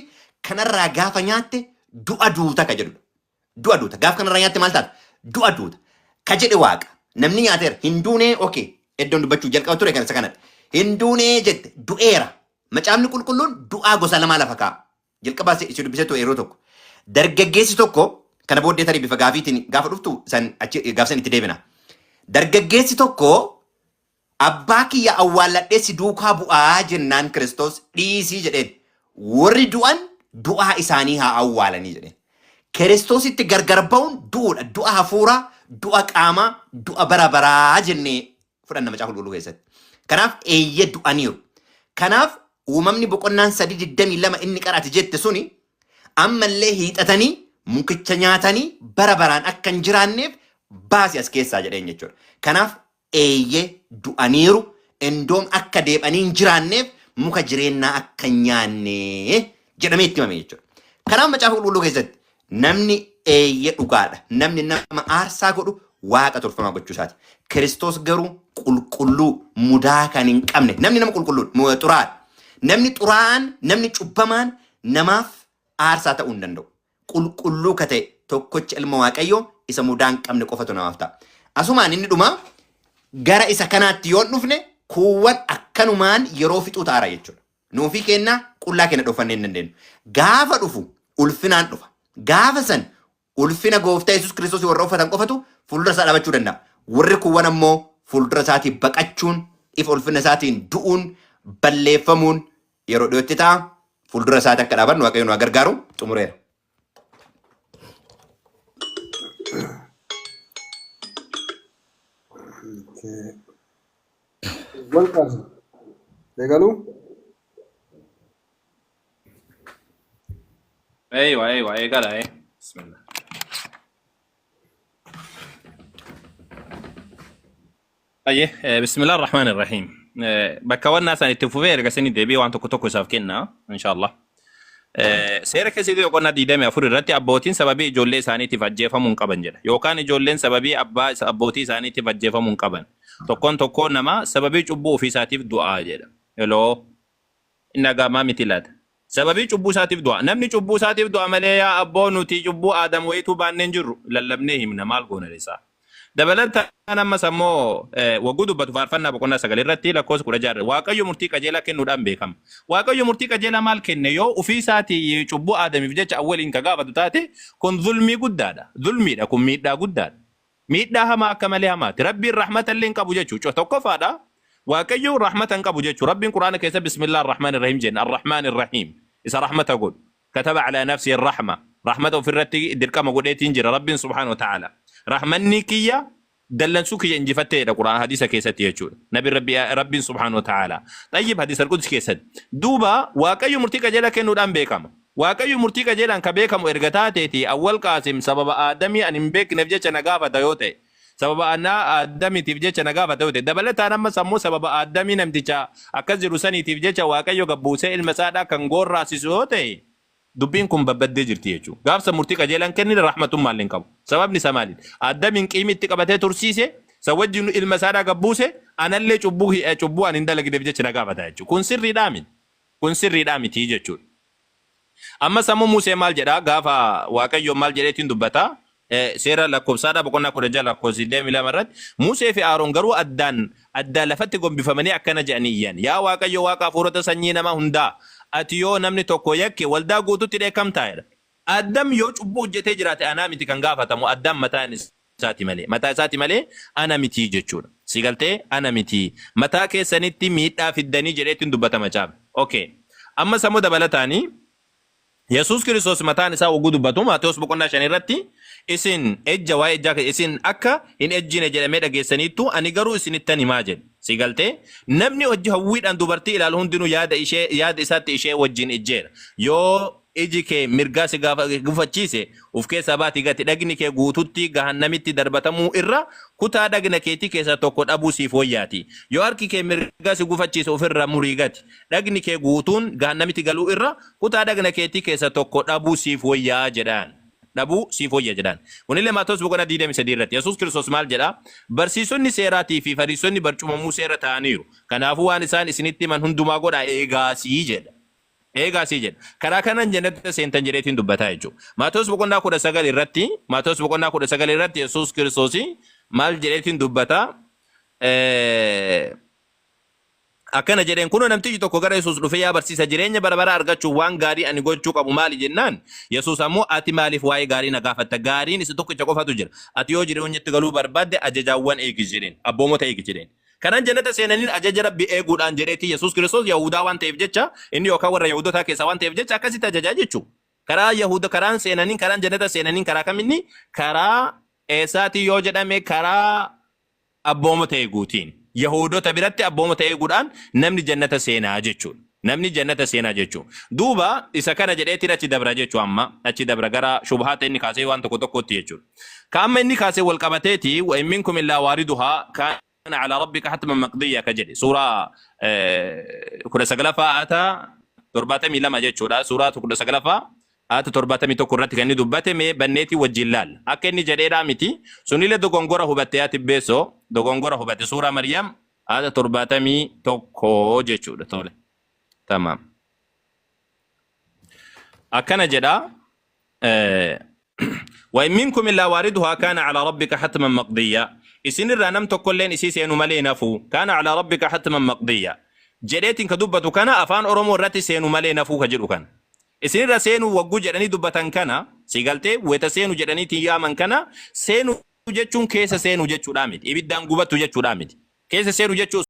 kanarraa gaafa nyaatte du'a duuta ka jedhudha. Du'a duuta. Gaaf kanarraa nyaatte maal taata? Du'a duuta. Ka jedhe waaqa. Namni nyaateera. Hin duunee, okay. Iddoon dubbachuu jalqaba ture kan isa kanadha. Hin duunee jette, du'eera. Macaafni qulqulluun du'aa gosa lamaa lafa kaa'a. Jalqabaa si dubbisee ture yeroo tokko. Dargaggeessi tokko, kana booddee tarii bifa gaafiitiin gaafa dhuftu san achi gaaf san itti deebina. Dargaggeessi tokko abbaa kiyya awwaalladhee si duukaa bu'aa jennaan, Kiristoos dhiisii jedheen. Warri du'an du'aa isaanii haa awwaalanii jedheen. Kiristoositti gargar ba'uun du'uudha. Du'a hafuuraa, du'a qaamaa, du'a bara baraa jennee fudhanna macaafa qulqulluu keessatti. Kanaaf eeyye, du'aniiru. Kanaaf uumamni boqonnaan 3:22 inni qara'ate jette suni ammallee hiixatanii mukicha nyaatanii bara baraan akka hin jiraanneef baasi as keessaa jedheen jechuudha. Kanaaf eeyyee, du'aniiru, indoom akka deebanii hin jiraanneef muka jireenyaa akka hin nyaanne jedhamee itti himame jechuudha. Kanaaf macaafa qulqulluu keessatti namni, eeyyee, dhugaadha. Namni nama aarsaa godhu waaqa tolfamaa gochuu isaati. Kiristoos garuu qulqulluu mudaa kan hin qabne, namni nama qulqulluu xuraa'aadha. Namni xuraa'aan, namni cubbamaan namaaf aarsaa ta'uu hin danda'u. Qulqulluu ka ta'e tokkocha ilma Waaqayyoo isa mudaa hin qabne qofatu namaaf ta'a. Asumaan inni dhumaa gara isa kanaatti yoon dhufne, kuuwwan akkanumaan yeroo fixuu ta'ara jechuudha. Nuufii kennaa qullaa keenya dhofannee hin dandeenyu. Gaafa dhufu ulfinaan dhufa. Gaafa san ulfina gooftaa Yesuus Kiristoos warra uffatan qofatu fuuldura isaa dhaabachuu danda'a. Warri kuuwwan ammoo fuuldura isaatii baqachuun, ifa ulfina isaatiin du'uun, balleeffamuun yeroo dhiyootti ta'a. Fuuldura isaatti akka dhaabannu Waaqayyo nu haa gargaaru. Xumureera. Okay. Wal qaasa. Eegaluu? أيوه، eegala eh. بسم الله. Ayyee, بسم الله الرحمن الرحيم. Bakka wannaa isaan itti fufee erga isinii deebi'ee waan tokko tokko isaaf kenna إن شاء الله. Seera keessatti boqonnaa 24 irratti abbootiin sababii ijoollee isaaniitiif ajjeefamuu hin qaban jedha. Yookaan ijoolleen sababii abbaa abbootii isaaniitiif ajjeefamuu hin qaban. Tokkoon tokkoon namaa sababii cubbuu ofii isaatiif du'aa jedha. Heloo. Inni agaamaa miti laata. Sababii cubbuu isaatiif du'a. Namni cubbuu isaatiif du'a malee, yaa abboo, nuti cubbuu Aadam wayituu baannee hin jirru, lallabnee himna, maal goona isaa. Dabalataan ammas ammoo wagguu dubbatu Faarfannaa boqonnaa 9 irratti lakkoofsa 16 Waaqayyo murtii qajeelaa kennuudhaan beekama. Waaqayyo murtii qajeelaa maal kenne yoo ofii isaatii cubbuu Aadamiif jecha awwaliin ka gaafatu taate, kun zulmii guddaadha. Zulmiidha, kun miidhaa guddaadha. Miidhaa hamaa akka malee hamaati. Rabbiin rahmata illee hin qabu jechuudha. Tokkoffaadha. Waaqayyo rahmata hin qabu jechuudha. Rabbiin Quraana keessa Bismillah ar-Rahmaan ar-Rahiim jenna. Ar-Rahmaan ar-Rahiim. Isa rahmata godhu. Kataba alaa nafsihi ar-rahma. Rahmata ofirratti dirqama godheetiin jira Rabbiin subhaanahu wa ta'ala. Rahmanni kiyya dallansuu kiyya injifattee jedha Qur'aan hadiisa keessatti jechuudha. Nabi Rabbi Rabbiin subhaanahu wa ta'ala. Xayyib hadiisa al-Qudsi keessatti. Duuba Waaqayyo murtii qajeelaa kennuudhaan beekama. Waaqayyo murtii qajeelaan ka beekamu erga taateeti Awwal Qaasim sababa Aadamii ani hin beekneef jecha na gaafata yoo ta'e, sababa anaa Aadamiitiif jecha na gaafata yoo ta'e, dabalataan ammas ammoo sababa Aadamii namticha akkas jedhu saniitiif jecha Waaqayyo gad buusee ilma isaadhaa kan goorraasisu yoo ta'e, dubbiin kun babbaddee jirti jechuudha. Gaaf san murtii qajeelaa hin kennine, rahmatummaallee hin qabu. Sababni isaa maali? Aadamiin qiimii itti qabatee tursiise, san wajjin ilma isaadhaa gad buuse, anallee cubbuu cubbuu ani hin dalagneef jecha na gaafata jechuudha. Kun sirriidhaa miti? Kun sirriidhaa miti jechuudha. Ammas ammoo Museen maal jedha? Gaafa Waaqayyoon maal jedheetiin dubbata? Seera lakkoofsaadha boqonnaa 16 lakkoofsa 22 irratti Musee fi Aaroon garuu addaan addaan lafatti gombifamanii akkana jedhanii iyyan. Yaa Waaqayyo Waaqa hafuurota sanyii namaa hundaa, ati yoo namni tokko yakke waldaa guutuutti dheekkamtaa jedha. Addam yoo cubbuu hojjetee jiraate anaa miti kan gaafatamu, Addam mataan isaati malee. Mataa isaati malee ana miti jechuudha. Si galtee? Ana miti. Mataa keessanitti miidhaa fiddanii jedheetiin dubbata macaafni. Okay. Ammas ammoo dabalataani Yesuus Kiristoos mataan isaa hogguu dubbatu Maatewos boqonnaa 5 irratti isin ejja waa'ee ejjaa isin akka hin ejjine jedhamee dhageessaniittu, ani garuu isinittan himaa jedhe. Si galtee? Namni hojii hawwiidhaan dubartii ilaalu hundinuu yaada ishee yaada isaatti ishee wajjin ejjeera. Yoo iji kee mirgaa si gufachiise, uf keessaa baatii gati. Dhagni kee guututti gahannamitti darbatamuu irra, kutaa dhagna keetii keessaa tokko dhabuu siif wayyaatii. Yoo harki kee mirgaa si gufachiise, uf irraa murii gati. Dhagni kee guutuun gahannamitti galuu irra, kutaa dhagna keetii keessaa tokko dhabuu siif wayyaa jedhaan. Dhabuu siif wayya jedhaan. Kunillee Maatewos boqonnaa 23 irratti. Yesuus Kiristoos maal jedha? Barsiisonni seeraatii fi Fariisonni barcuma Musee irra taa'aniiru. Kanaafuu waan isaan isinitti himan hundumaa godhaa eegaasii jedha. Eegaa sii jedha. Karaa kanaan jannata seentan jedheetiin dubbataa jechuudha. Maatewos boqonnaa 19 irratti, Maatewos boqonnaa 19 irratti Yesuus Kiristoos maal jedheetiin dubbata? Akkana jedheen, kunoo namtichi tokko gara Yesuus dhufee, yaa barsiisa, jireenya bara baraa argachuuf waan gaarii ani gochuu qabu maali jennaan, Yesuus ammoo, ati maaliif waa'ee gaarii na gaafatta? Gaariin isa tokkicha qofatu jira. Ati yoo jireenyatti galuu barbaadde ajajaawwan eegi jedheen. Abboomota eegi jedheen. Karaan jannata seenaniin ajaja Rabbi eeguudhaan jedheeti Yesuus Kiristoos Yahudaa waan ta'eef jecha, inni yookaan warra Yahudotaa keessaa waan ta'eef jecha akkasitti ajajaa jechuu. Karaa Yahuda karaan seenaniin, karaan jannata seenaniin karaa kaminni, karaa eessaatii yoo jedhame, karaa abboomota eeguutiin. Yahudota biratti abboomota eeguudhaan namni jannata seenaa jechuudha. Namni jannata seenaa jechuudha. Duuba isa kana jedheetiin achi dabra jechuu, amma achi dabra gara shubhaata inni kaasee waan tokko tokkotti jechuudha. Ka amma inni kaasee wal qabateeti wa in minkum illaa waariduhaa kaana alaa rabbika hatman maqdiyya ka jedhe suuraa 19ffaa aata 72 jechuudha. Suuraa 19ffaa aata 71 irratti kan inni dubbate mee banneetii wajjin laalla. Akka inni jedheedhaa miti. Sunillee dogongora hubatte yaa tibbeessoo, dogongora hubatte. Suuraa Maryam aata 71 jechuudha. Tole. Tamaam. Akkana jedha. Wa in minkum illaa waariduhaa kaana calaa rabbika hatman maqdiyya. Isin irraa nam tokkolleen isii seenu malee hin hafu. Kaana calaa rabbika hatman maqdiyya. Jedheetiin ka dubbatu kana afaan Oromoo irratti seenu malee hin hafuu ka jedhu kana. Isin irra seenuu wagguu jedhanii dubbatan kana, si galtee, weta seenu jedhaniitiin yaaman kana, seenu jechuun keessa seenuu jechuudhaa miti. Ibiddaan gubattu jechuudhaa miti. Keessa seenu jechuu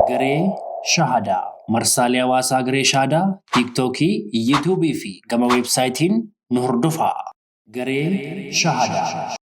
Garee Shahadaa. Marsaalee hawaasaa Garee Shahadaa, Tiiktookii, Yuutuubii fi gama weebsaayitiin nu hordofaa. Garee Shahadaa.